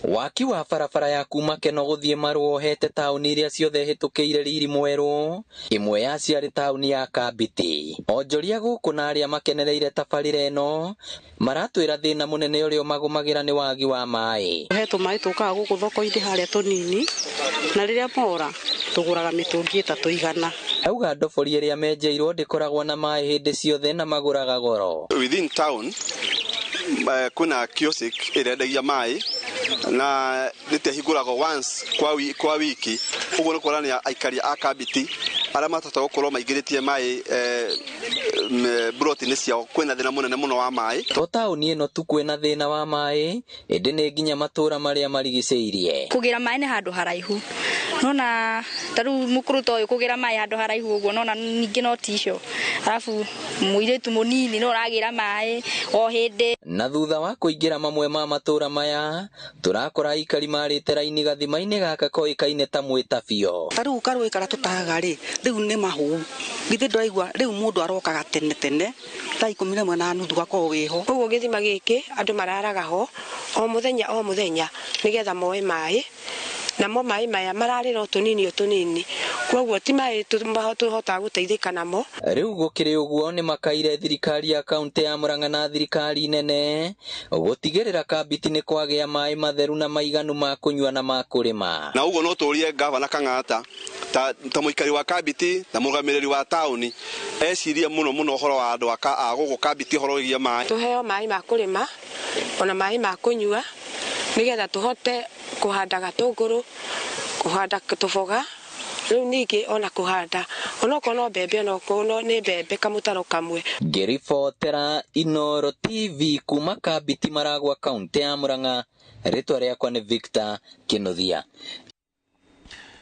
Waki wa barabara ya kuma Keno gũthiĩ Marũa ũhete taũni iria ciothe hĩtũkĩire riri mwerũ, ĩmwe ya ciarĩ taũni ya Kabiti. Onjoria gũkũ na arĩa makenereire tabarĩra ĩno maratwĩra thĩna mũnene ũrĩa ũmagũmagĩra nĩ wagi wa maĩ. He tũmaĩ tũkaga gũkũ thoko-inĩ harĩa tũnini, na rĩrĩa mora tũgũraga mĩtũngi 3 igana. Auga ndobori ĩrĩa menjeirwo ndĩkoragwo na maĩ hĩndĩ ciothe na magũraga goro. Within town kuna kiosk ĩrendagia maĩ na nĩtehingũragwo once kwa wiki, ũguo nĩ kuonania aikari a Kabiti arĩa matata gũkorwo maingĩrĩtie maĩ broti-inĩ ciao kwĩna thĩna mũnene mũno wa maĩ. To taũni ĩno tu kwĩna thĩna wa maĩ, ĩndĩ nĩ nginya matũũra marĩa marigicĩirie. Kũgĩra maĩ nĩ handũ haraihu, Nona ta rĩu mũkũrũ ta ũyũ kũgĩra maĩ handũ haraihu ũguo nona ningĩ no ticio, arabu mũirĩtu mũnini no ũragĩra maĩ o hĩndĩ. Na thutha wa kũingĩra mamwe ma matũra maya tũrakora aikari marĩte raini gathima-inĩ gaka koĩkaine ta mwĩtabio. Ta rĩu karũĩ karĩa tũtahaga rĩ, rĩu nĩ mahũu, githĩ ndũraigua rĩu mũndũ arokaga tene tene thaa 11:30 gakorwo wĩho. Ũguo gĩthima gĩkĩ andũ mararaga ho o mũthenya o mũthenya nĩgetha moe maĩ, namo maĩ maya mararĩra o tũnini o tũnini, koguo ti maĩ tũhotaga gũteithĩka namo. Rĩu gũkĩrĩ ũguo nĩ makaire thirikari ya kaunti ya Murang'a na thirikari nene gũtigĩrĩra Kambiti nĩ kwagĩa maĩ matheru na maiganu ma kũnyua na ma kũrĩma. Na ũguo no tũrie gavana Kang'ata ta mũikari wa Kambiti na mũrũgamĩrĩri wa taũni ecirie mũno mũno ũhoro wa andũ a gũkũ Kambiti ũhoro wĩgiĩ maĩ. Tũheo maĩ ma kũrĩma ona maĩ ma kũnyua nĩgetha tũhote kũhanda gatũngũrũ, kũhanda tũboga, rĩu ningĩ ona kũhanda onokorwo no mbembe onokorwo nĩ mbembe kamũtaro kamwe. Ngĩribotera Inooro TV kuma Kambiti Maragwa kaunti ya Murang'a, rĩtwa rĩakwa nĩ Victor Kinuthia.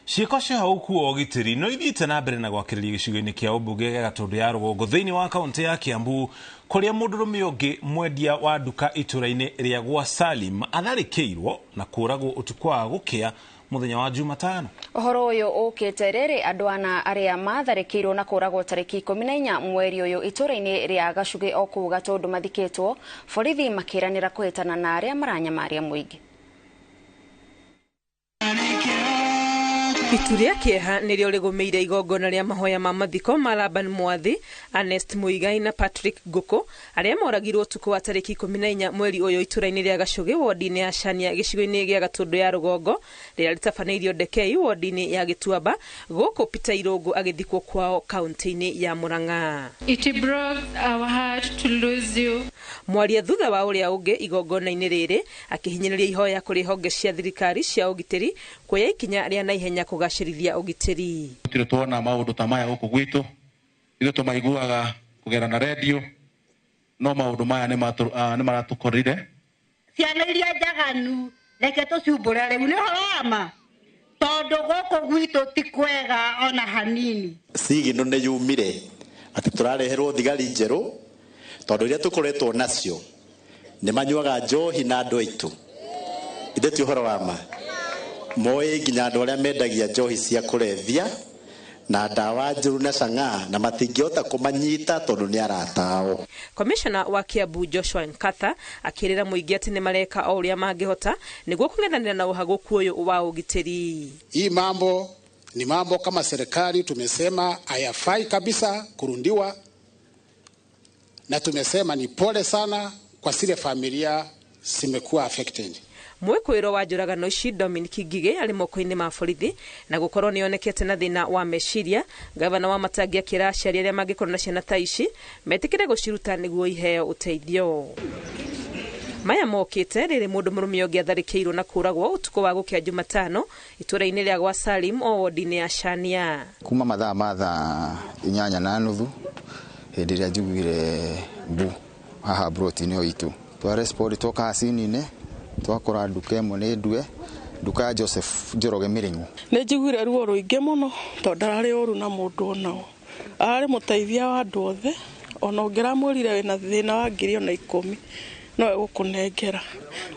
Ciĩko cia ũkuo wa ũgitĩri no ithiĩte na mbere na gwakĩrĩria gĩcigo-inĩ kĩa ũmbunge gĩa Gatũndũ ya rũgongo thĩinĩ wa kaunti ya Kiambu kũrĩa mũndũrũme ũngĩ mwendia wa nduka itũra-inĩ rĩa gwa Salim atharĩkĩirwo na kũũragwo ũtukũ wa gũkĩa mũthenya wa Jumatano. Ũhoro ũyũ ũkĩte rĩrĩ andũ ana arĩa matharĩkĩirwo na kũũragwo tarĩki 14 mweri ũyũ itũra-inĩ rĩa Gacugĩ o kũu Gatũndũ mathikĩtwo, borithi makĩranĩra kũhĩtana na arĩa maranyamaria mũingĩ. Itu rĩa kĩeha nĩrĩo rĩgũmĩire igongona rĩa mahoya ma mathiko ma Laban Mwathi, Ernest Muigai na Patrick Ngũkũ arĩa moragirwo ũtukũ wa tarĩki 14 mweri ũyũ itũra-inĩ rĩa Gacũgĩ wodi-inĩ ya Shania gĩcigo-inĩ gĩa Gatũndũ ya rũgongo rĩrĩa rĩtabanĩirio Ndekei wodi-inĩ ya Gĩtuamba gũkũ Peter Irũngũ agĩthikwo kwao kaunti-inĩ ya Murang'a. It broke our heart to lose you. Mwaria thutha wa ũrĩa ũngĩ igongona-inĩ rĩrĩ akĩhinyĩrĩria ihoya kũrĩ honge cia thirikari cia ũgitĩri kuoya ikinya rĩa naihenya kugacĩrithia ũgitĩri. Tũtirĩ tuona maũndũ ta maya gũkũ gwitũ, ithuĩ tũmaiguaga kũgerera na redio, no maũndũ maya nĩ maratũkorire. Ciana iria njaganu reke tũciumbũre rĩu nĩ ũhoro wa ma, tondũ gũkũ gwitũ ti kwega ona hanini. Sigino nĩ yumire atĩ tũrareherwo thigari njerũ tondũ iria tũkoretwo nacio nĩ manyuaga njohi na andũ aitũ. Ithe ti ũhoro wa ma, moĩ nginya andũ arĩa mendagia njohi cia kũrebia na ndawa njũru na chang'aa na matingĩhota kũmanyita tondũ nĩ arata ao. Komishona wa Kiambu Joshua Nkatha akĩrĩra mũingĩ atĩ nĩ mareka o ũrĩa mangĩhota nĩguo kũng'ethanĩra na ũhagũku ũyũ wa ũgitĩri. Hii mambo ni mambo kama serikali tumesema hayafai kabisa kurundiwa, na tumesema ni pole sana kwa zile familia zimekuwa affected. Mwĩkũĩrwo wa njũragano ici Dominic Ngigĩ arĩ moko-inĩ ma borithi na gũkorwo nĩonekete na thĩna wa meciria. Gavana wa Matangi akĩra aciari arĩa mangĩkorwo na ciana ta ici metĩkĩre gũciruta nĩguo iheo ũteithio. Maya mokĩte rĩrĩ mũndũ mũrũme ũngĩ atharĩkĩirwo na kũũragwo ũtukũ wa gũkĩa Jumatano itũra-inĩ rĩa gwa Salim o wodi-inĩ ya Shania. Kuma mathaa ma thaa 8:30 hĩndĩ ĩrĩa njiguire mbu haha broti-inĩ ĩyo itũ, twarespond twoka hacini-inĩ twakora nduka ĩmwe nĩ ndue, nduka ya Joseph Njoroge Mĩrĩng'u. Nĩ njiguire ruo rũingĩ mũno tondũ ndararĩ ũru na mũndũ ona ũ, ararĩ mũteithia wa andũ othe, ona ũngĩramwĩrire wĩna thĩna wa 10,000 no egũkũnengera,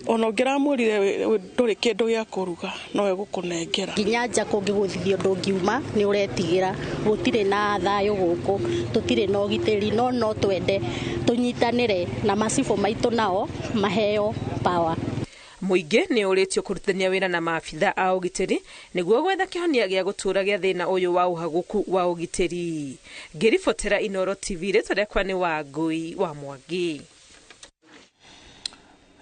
ona ũngĩramwĩrire ndũrĩ kĩndũ gĩa kũruga no egũkũnengera. Nginya nja kũngĩgũthithio ndũngiuma nĩ ũretigĩra, gũtirĩ na thayũ gũkũ, tũtirĩ na ũgitĩri, no twende tũnyitanĩre na macibũ maitũ nao maheo power. Mũingĩ nĩ ũrĩtio kũrutithania wĩra na maabitha a ũgitĩri nĩguo gwetha kĩhonia gĩa gũtũũra gĩa thĩna ũyũ wa ũhagũku wa ũgitĩri. Ngĩribotera Inooro TV, rĩtwa rĩakwa nĩ Wangũi wa Mwangi.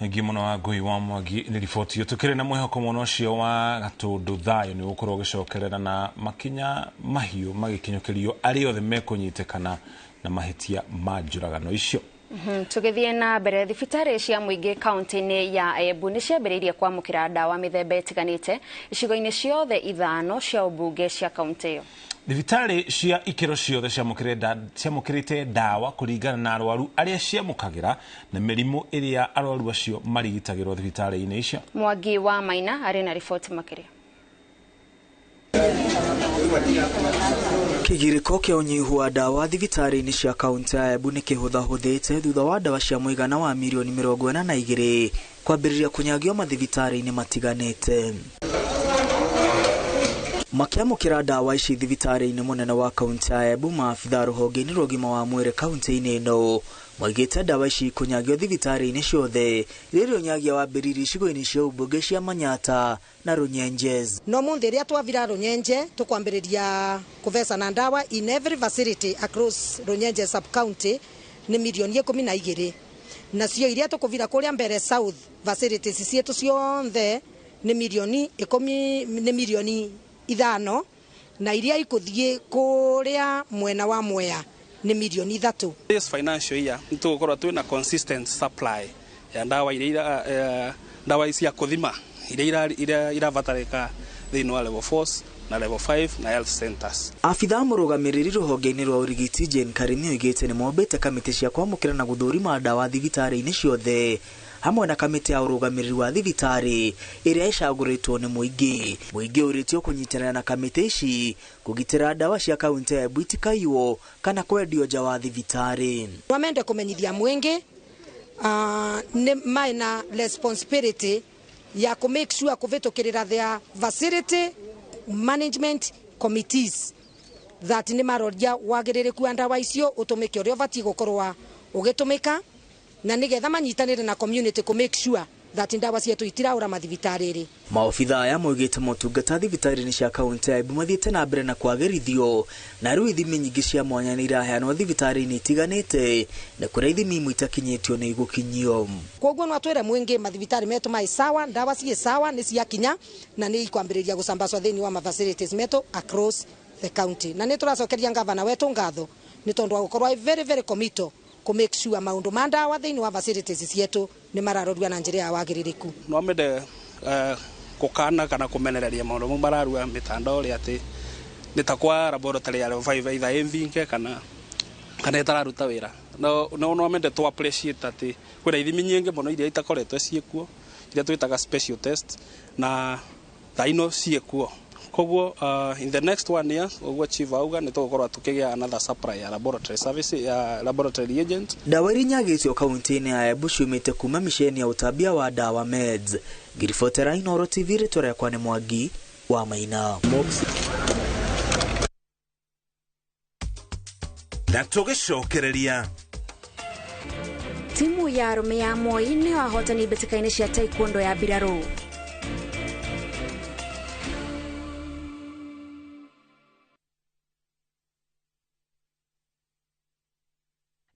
Thengiũ mũno Wangũi wa Mwangi nĩ riboti ĩyo. Tũkĩrĩ na mwĩhoko mũno ũcio wa Gatũndũ thayũ nĩ ũgũkorwo ũgĩcokerera na makinya mahiũ magĩkinyũkĩrio arĩa othe mekũnyitĩkana na mahĩtia ma njũragano icio. Tũgĩthiĩ na mbere, thibitarĩ cia mũingĩ kaunti-inĩ ya Embu nĩ ciambĩrĩirie kwamũkĩra ndawa mĩthemba ĩtiganĩte icigo-inĩ ciothe 5 cia ũmbunge cia kaunti ĩyo. Thibitarĩ cia ikĩro ciothe ciamũkĩrĩte ndawa kũringana na arwaru arĩa ciamũkagĩra na mĩrimũ ĩrĩa arwaru acio marigitagĩrwo thibitarĩ-inĩ icio. Mwangi wa Maina arĩ na riboti makĩria. Kĩgirĩko kĩa ũnyihu wa ndawa thibitarĩ-inĩ cia kaunti ya Embu nĩ kĩhũthahũthĩte thutha wa ndawa cia mũigana wa mirioni 42 kwambĩrĩria kũnyagio mathibitarĩ-inĩ matiganĩte. Makĩamũkĩra ndawa ici thibitarĩ-inĩ mũnene wa kaunti ya Embu, maabitha rũhonge-inĩ rwa ũgima wa mwĩrĩ kaunti-inĩ ĩno moigĩte ndawa ici kũnyagio thibitarĩ-inĩ ciothe rĩrĩa ũnyagia wambĩrĩirie icigo-inĩ cia ũmbunge cia Manyata na Runyenjes. No munthi ria twavira Runyenje tukwambiriria kuvecana ndawa in every facility across Runyenje sub county ni milioni 12, nacio iria tukuvira kuria Mbere South facilities cietu cionthe ni milioni 10, ni milioni 5, na iria ikuthie kuria mwena wa Mwea ni milioni 3. This financial year nitugukorwo twina consistent supply ya ndawa iria ndawa cia kuthima iria irabatarika thiini wa level 4 na level 5 na health centers. Afitha mũrũgamĩrĩri rũhonge-inĩ rwa ũrigiti Jane Karimi oigĩte nĩ mombĩte kamĩtĩ cia kwamũkĩra na gũthũrima ndawa thibitarĩ-inĩ ciothe hamwe na kamĩtĩ ya ũrũgamĩrĩri wa thibitarĩ ĩrĩa ĩcagũrĩtwo nĩ mũingĩ. Mũingĩ ũrĩtio kũnyitanĩra na kamĩtĩ ici kũgitĩra ndawa cia kaunti ya Embu itikaiywo kana kwendio nja wa thibitarĩ. Wamende kũmenyithia mũingĩ nĩ maina responsibility ya ku make sure kũvĩtũkĩrĩra their facility management committees that nĩ maroria wagĩrĩrĩku wa ndawa icio ũtũmĩke ũrĩa ũbatiĩ gũkorwo ũgĩtũmĩka, na nĩgetha manyitanĩre na community ku make sure that ndawa cietu itiraura mathibitarĩ. Maobitha aya moigĩte motungata thibitarĩ-inĩ cia kaunti ya Embu mathiĩte na mbere na kwagĩrithio, na rĩu ithimi nyingĩ cia mwanya nĩ iraheanwo thibitarĩ-inĩ itiganĩte na kũrĩa ithimi imwe itakinyĩtio nĩ igũkinyio. Koguo no atwĩre mũingĩ mathibitarĩ metu mai sawa, ndawa ciĩ sawa nĩ ciakinya na nĩ ikwambĩrĩria gũcambacwo thĩinĩ wa ma-facilities metu across the county. Na nĩ tũracokeria ngavana wetu ngatho nĩ tondũ wa gũkorwo very very committed ku make sure maundu ma ndawa thĩinĩ wa facilities cietu nĩ mararorua na njĩra ya wagĩrĩrĩku. No mende gũkana kana kũmenereria maũndũ mau mararua mĩtandao rĩ atĩ nĩ ta kwa laboratory ya level 5 either ĩthinge kana ĩtararuta wĩra. No mende tũ appreciate atĩ kwĩna ithimi nyingĩ mũno iria itakoretwo ciĩkuo iria twĩtaga special test na thaa ino ciĩkuo. Koguo in the next 1 year uguo chief auga nĩ tũgũkorwo tukĩgĩa another supply ya laboratory service ya laboratory reagent. Ndawa iria inyagĩtio kaunti-inĩ ya Embu ciumĩte kuma miceni ya ũtambia wa ndawa meds. Ngiribotera Inooro TV, rĩtwa rĩakwa nĩ Mwangi wa Maina. Na tũgĩcokereria timu ya arũme ya Moi nĩyo ahotani mbĩtĩka-inĩ cia taekwondo ya mbirarũ.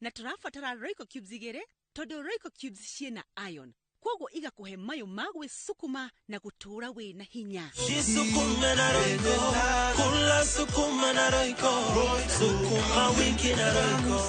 Na tũrabatara Royco cubes 2 tondũ Royco cubes ciĩna iron, koguo igakuhe mayo ma gwĩsukuma na gũtũũra wĩna hinya. Jisukume na Royco, kula sukuma na Royco, sukuma wiki na Royco.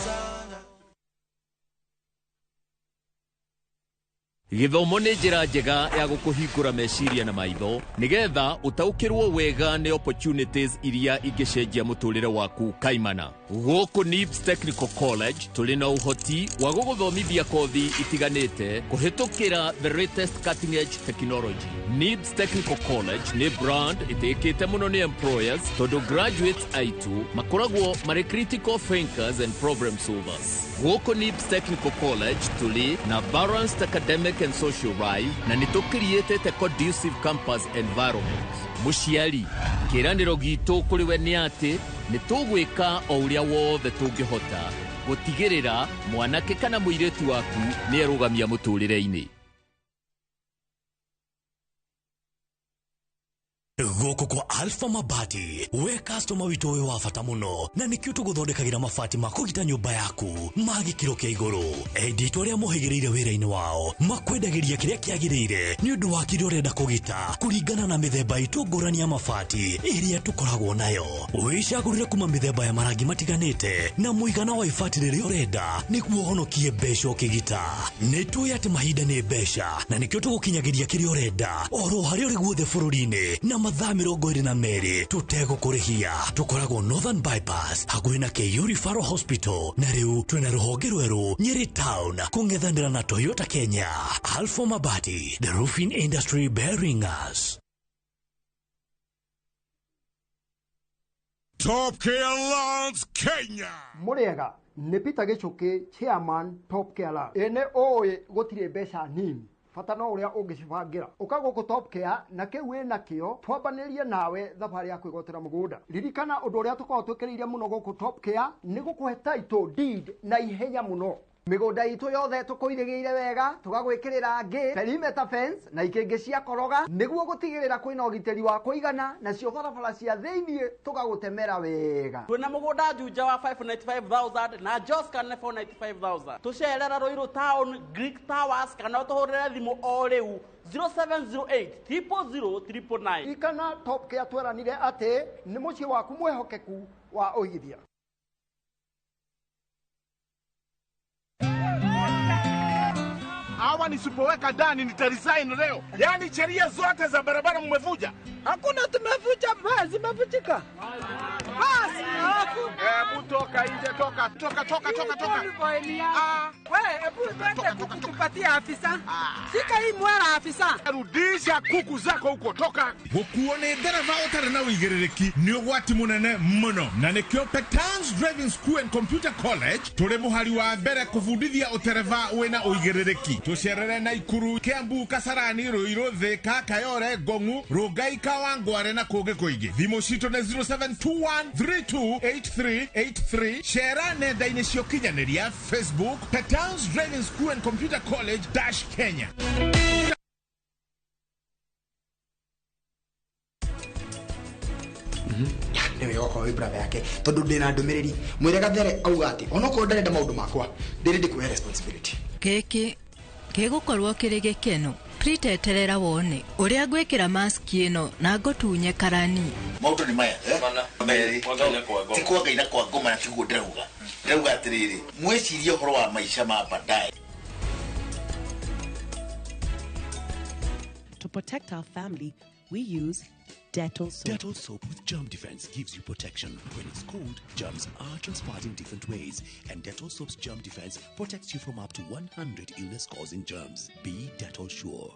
Gĩthomo nĩ njĩra njega ya gũkũhingũra meciria na maitho nĩgetha ũtaũkĩrwo wega nĩ opportunities iria ingĩcenjia mũtũrĩre waku kaimana. Gũkũ NIBS Technical College tũrĩ na ũhoti wa gũgũthomithia kothi itiganĩte kũhĩtũkĩra the latest cutting edge technology. NIBS Technical College nĩ brand ĩtĩkĩte mũno nĩ employers tondũ graduates aitũ makoragwo marĩ critical thinkers and problem solvers. Gũkũ NIBS Technical College tũrĩ na balanced academic and social life na nĩ tũkiriĩtĩte conducive campus environment. Mũciari, kĩĩranĩro gitũ kũrĩ we nĩ atĩ nĩ tũgwĩka o ũrĩa wothe tũngĩhota gũtigĩrĩra mwanake kana mũirĩtu waku nĩ erũgamia mũtũrĩre-inĩ. Gũkũ kwa Alpha Mabati, we customer witũ wĩ wa bata mũno na nĩkĩo tũgũthondekagĩra mabati ma kũgita nyũmba yaku ma gĩkĩro kĩa igũrũ. Endia itũ arĩa mohĩgĩrĩire wĩra-inĩ wao makwendagĩria kĩrĩa kĩagĩrĩire nĩ ũndũ wa kĩrĩa ũrenda kũgita kũringana na mĩthemba itũ ngũrani ya mabati ĩrĩa tũkoragwo nayo. Wĩcagũrĩre kuma mĩthemba ya marangi matiganĩte na mũigana wa ibati rĩrĩa ũrenda nĩguo ũhonokie mbeca ũkĩgita. Nĩ tũĩ atĩ mahinda nĩ mbeca na nĩkĩo tũgũkinyagĩria kĩrĩa ũrenda oro harĩa ũrĩ guothe bũrũri-inĩ na mathaa 22 tũtegũkũrĩhia. Tũkoragwo Northern Bypass hakuhĩ na KU Referral Hospital na rĩu twĩna rũhonge rwerũ Nyeri Town kũng'ethanĩra na Toyota Kenya. Alpha Mabati, the roofing industry bearing us. Top Care Lands Kenya. Mũrĩega nĩ Peter Gĩchũkĩ, chairman Top Care Lands. Ĩ nĩ ũĩ gũtirĩ mbeca nini, bata no ũrĩa ũngĩcibangĩra. Ũka gũkũ Top Care na kĩu wĩ nakĩo twambanĩrie nawe thabarĩ ya kwĩgwatĩra mũgũnda. Ririkana ũndũ ũrĩa tũkoragwo twĩkĩrĩire mũno gũkũ Top Care nĩ gũkũhe title deed na ihenya mũno. Mĩgũnda itũ yothe tũkũirĩgĩire wega, tũgagwĩkĩrĩra ngĩ, perimeter fence na ikĩngĩ cia koroga nĩguo gũtigĩrĩra kwĩna ũgitĩri wa kũigana, nacio barabara cia thĩiniĩ tũgagũtemera wega. Twĩna mũgũnda Juja wa 595,000 na Joska nĩ 495,000. Tũcerera Ruiru Town, Greek Towers, kana ũtũhũrĩre thimũ o rĩu 0708 000 999. Ririkana Top Care tweranire atĩ nĩ mũciĩ waku mwĩhokeku wa ũigithia. Hawa nisipoweka ndani nitaresign leo. Yaani sheria zote za barabara mmevuja. Hakuna tumevuja, zimevunjika. Basi hakuna. Hebu toka nje, toka, toka, toka, toka, toka. Ah, wewe hebu twende kuku tupatie afisa. Shika hii mwera afisa. Rudisha kuku zako huko, toka. Gukuo nĩ ndereba ũtarĩ na ũigĩrĩrĩki nĩ ũgwati mũnene mũno, na nĩkĩo Petans Driving School and Computer College tũrĩ mũhari wa mbere kũbundithia ũtereba wĩna ũigĩrĩrĩki. Tũcerere Naikuru, Kiambu, Kasarani, Ruiru, Thika, Kayore, Ngong'u, Rongai, Kawangware na kũngĩ kũingĩ. Thimũ citũ nĩ 0721328383. Cera nenda-inĩ cia ũkinyanĩria Facebook Petans Driving School and Computer College - Kenya. Nĩ wega okorwo wĩ brother yake tondũ ndĩna ndũmĩrĩri mwĩre Gathere auga atĩ onokorwo ndarenda maũndũ makwa ndĩrĩ ndĩkuoya responsibility. Gĩkĩ gĩgũkorwo kĩrĩ gĩkeno. Priteterera wone ũrĩa ngwĩkĩra maski ĩno na ngũtunye karani. Maũndũ nĩ maya ti kwa Ngai na kwa ngoma, na tiguo ndĩrauga. Ndĩrauga atĩrĩrĩ, mwĩcirie ũhoro wa maica ma baadaye. To protect our family, we use Dettol soap. Dettol soap with germ defense gives you protection. When it's cold, germs are transferred in different ways, and Dettol soap's germ defense protects you from up to 100 illness-causing germs. Be Dettol sure.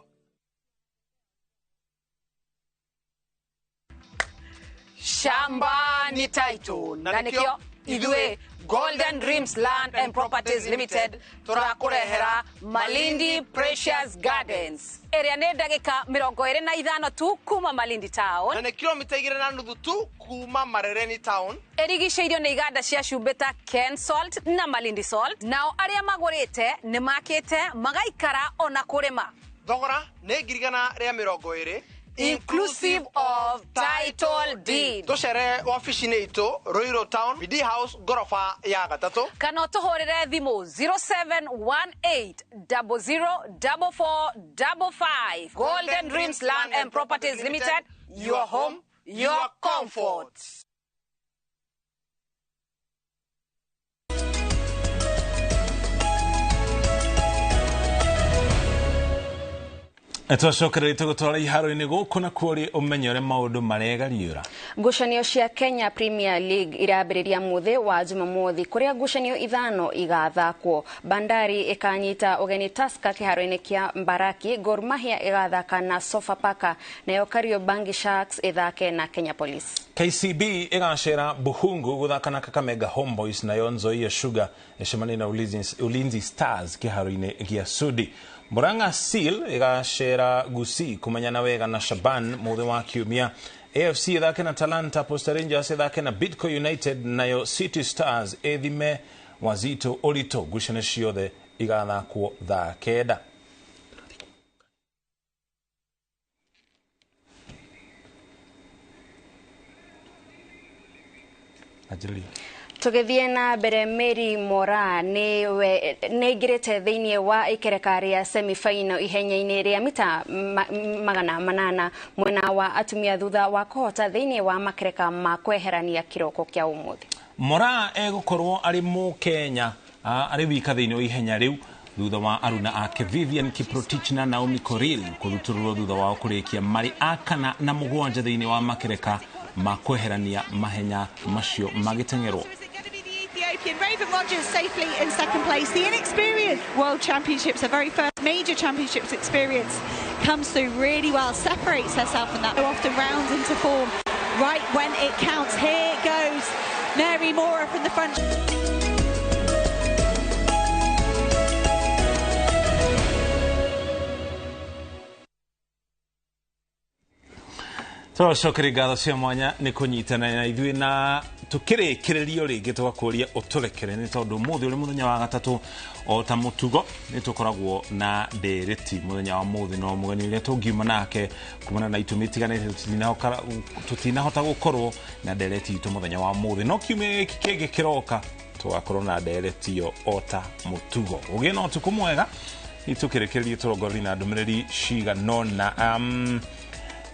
Shamba ni title na nikio ithuĩ Golden Dreams Land and Properties Limited tũrakũrehera Malindi Precious Gardens ĩrĩa nĩ ndagĩka 25 tu kuma Malindi Town na nĩ kilomita 2.5 tu kuma Marereni Town. Ĩrigicĩirio nĩ iganda cia cumbĩ ta Ken Salt na Malindi Salt. Nao arĩa magũrĩte nĩ makĩte magaikara ona kũrĩma. Thogora nĩ 120,000 inclusive of title deed. Tucere wabici-inĩ itũ Ruiru Town, BD House, ngoroba ya gatatũ, kana ũtũhũrĩre thimũ 0718004455. Golden Dreams Land and Properties Limited, your home, your comfort. Twacokereria tũgũtwara iharo-inĩ gũkũ na kuo rĩ ũmenye ũrĩa maũndũ maregariũra. Ngucanio cia Kenya Premier League irambĩrĩria mũthĩ wa Jumamothi kũrĩa ngucanio 5 igathakwo. Bandari ĩkanyita ũgeni Tusker kĩharo-inĩ kĩa Mbaraki, Gor Mahia ĩgathaka na Sofapaka, nayo Kariobangi Sharks ĩthake na Kenya Police. KCB ĩgacera Buhungu gũthaka na Kakamega Homeboys, nayo Nzoia Sugar ĩcemanie na Ulinzi Stars kĩharo-inĩ gĩa Sudi. Murang'a Seal ĩgacera Gusii kũmenyana wega na Shaban mũthĩ wa Kiumia. AFC ĩthake na Talanta, Posta Rangers ĩthake na Bidco United, nayo City Stars ĩthime Wazito Ũritũ. Ngucanio ciothe igathakwo thaa 9. Tũgĩthiĩ na mbere, Mary Mora nĩ aingĩrĩte thĩinĩ wa ikereka rĩa semi-final ihenya-inĩ rĩa mita 800 mwena wa atumia thutha wa kũhota thĩinĩ wa makereka ma kweherania kĩroko kĩa ũmũthĩ. Mora egũkorwo arĩ Mũkenya arĩ wika thĩinĩ wa ihenya rĩu thutha wa aruna ake Vivian Kiprotich na Naomi Korir kũrutũrũrwo thutha wao kũrĩkia marĩ a 4 na 7 thĩinĩ wa makereka ma kweherania mahenya macio magĩteng'erwo. Ethiopian Raven Rogers safely in second place. The inexperienced World Championships, her very first major championships experience, comes through really well, separates herself from that, so often rounds into form right when it counts. Here goes Lily Mora from the front. Tũracokeria ngatho cia mwanya nĩ kũnyitana na ithuĩ na tũkĩrĩkĩrĩrio rĩngĩ tũgakũria ũtũrekere nĩ tondũ ũmũthĩ ũrĩ mũthenya wa gatatũ o ta mũtugo nĩ tũkoragwo na ndereti mũthenya wa mũthĩ no mũgeni ũrĩa tũngiuma nake kumana na itũmi itiganĩte tũtinahota gũkorwo na ndereti itũ mũthenya wa mũthĩ no kiumia gĩkĩ kĩngĩ kĩroka tũgakorwo na ndereti ĩyo o ta mũtugo. Ũgĩe na ũtukũ mwega itũkĩrĩkĩrĩrie tũrongorerie na ndũmĩrĩri ciganona.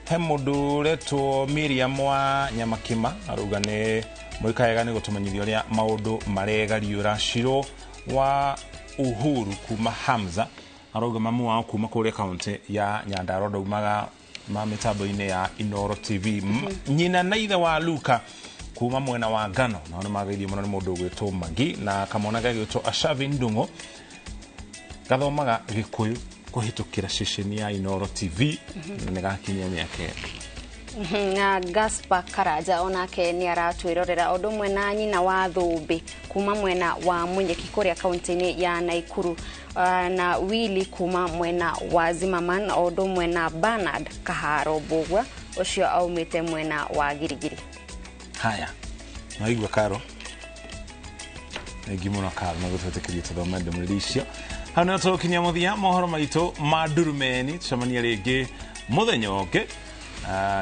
He mũndũ ũretwo Miriam wa Nyamakima arauga nĩ mũikaega nĩ gũtũmenyithia ũrĩa maũndũ maregariũra. Shiro wa Uhuru kuma Hamza arauga mamu wao kuma kũrĩa kaunti ya Nyandarua ndaumaga ma mĩtambo-inĩ ya Inoro TV. Nyina na ithe wa Luka kuma mwena wa Ngano nao nĩ mageithio mũno nĩ mũndũ ũgwĩtwo Magi na kamwana gagĩtwo Ashavi Ndung'u gathomaga Gĩkũyũ kũhĩtũkĩra ceceni ya Inoro TV na nĩ gakinyia mĩaka ĩrĩ. Na Gaspar Karaja onake nĩ aratwĩrorera ũndũ ũmwe na nyina wa Thũmbĩ kuma mwena wa Munyeki kũrĩa kaunti-inĩ ya Naikuru, na Willy kuma mwena wa Zimmerman o ũndũ ũmwe na Bernard Kaharo Mbũgua ũcio aumĩte mwena wa Girigiri. Haya, naigua Karo, thengi mũno Karo na gũtwĩtĩkĩria tũthome ndũmĩrĩri icio. Hau nĩho tũgũkinyia mũthia mohoro maitũ ma ndurumeni tũcemanie rĩngĩ mũthenya ũngĩ.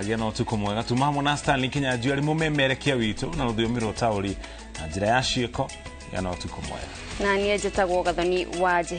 Gĩa na ũtukũ mwega. Tuma hamwe na Stanley Kinyanjui arĩ mũmemerekia witũ na rũthiomi rwa ũtaũri na njĩra ya ciĩko. Gĩa na ũtukũ mwega. Na niĩ njĩtagwo Gathoni wa Njihia.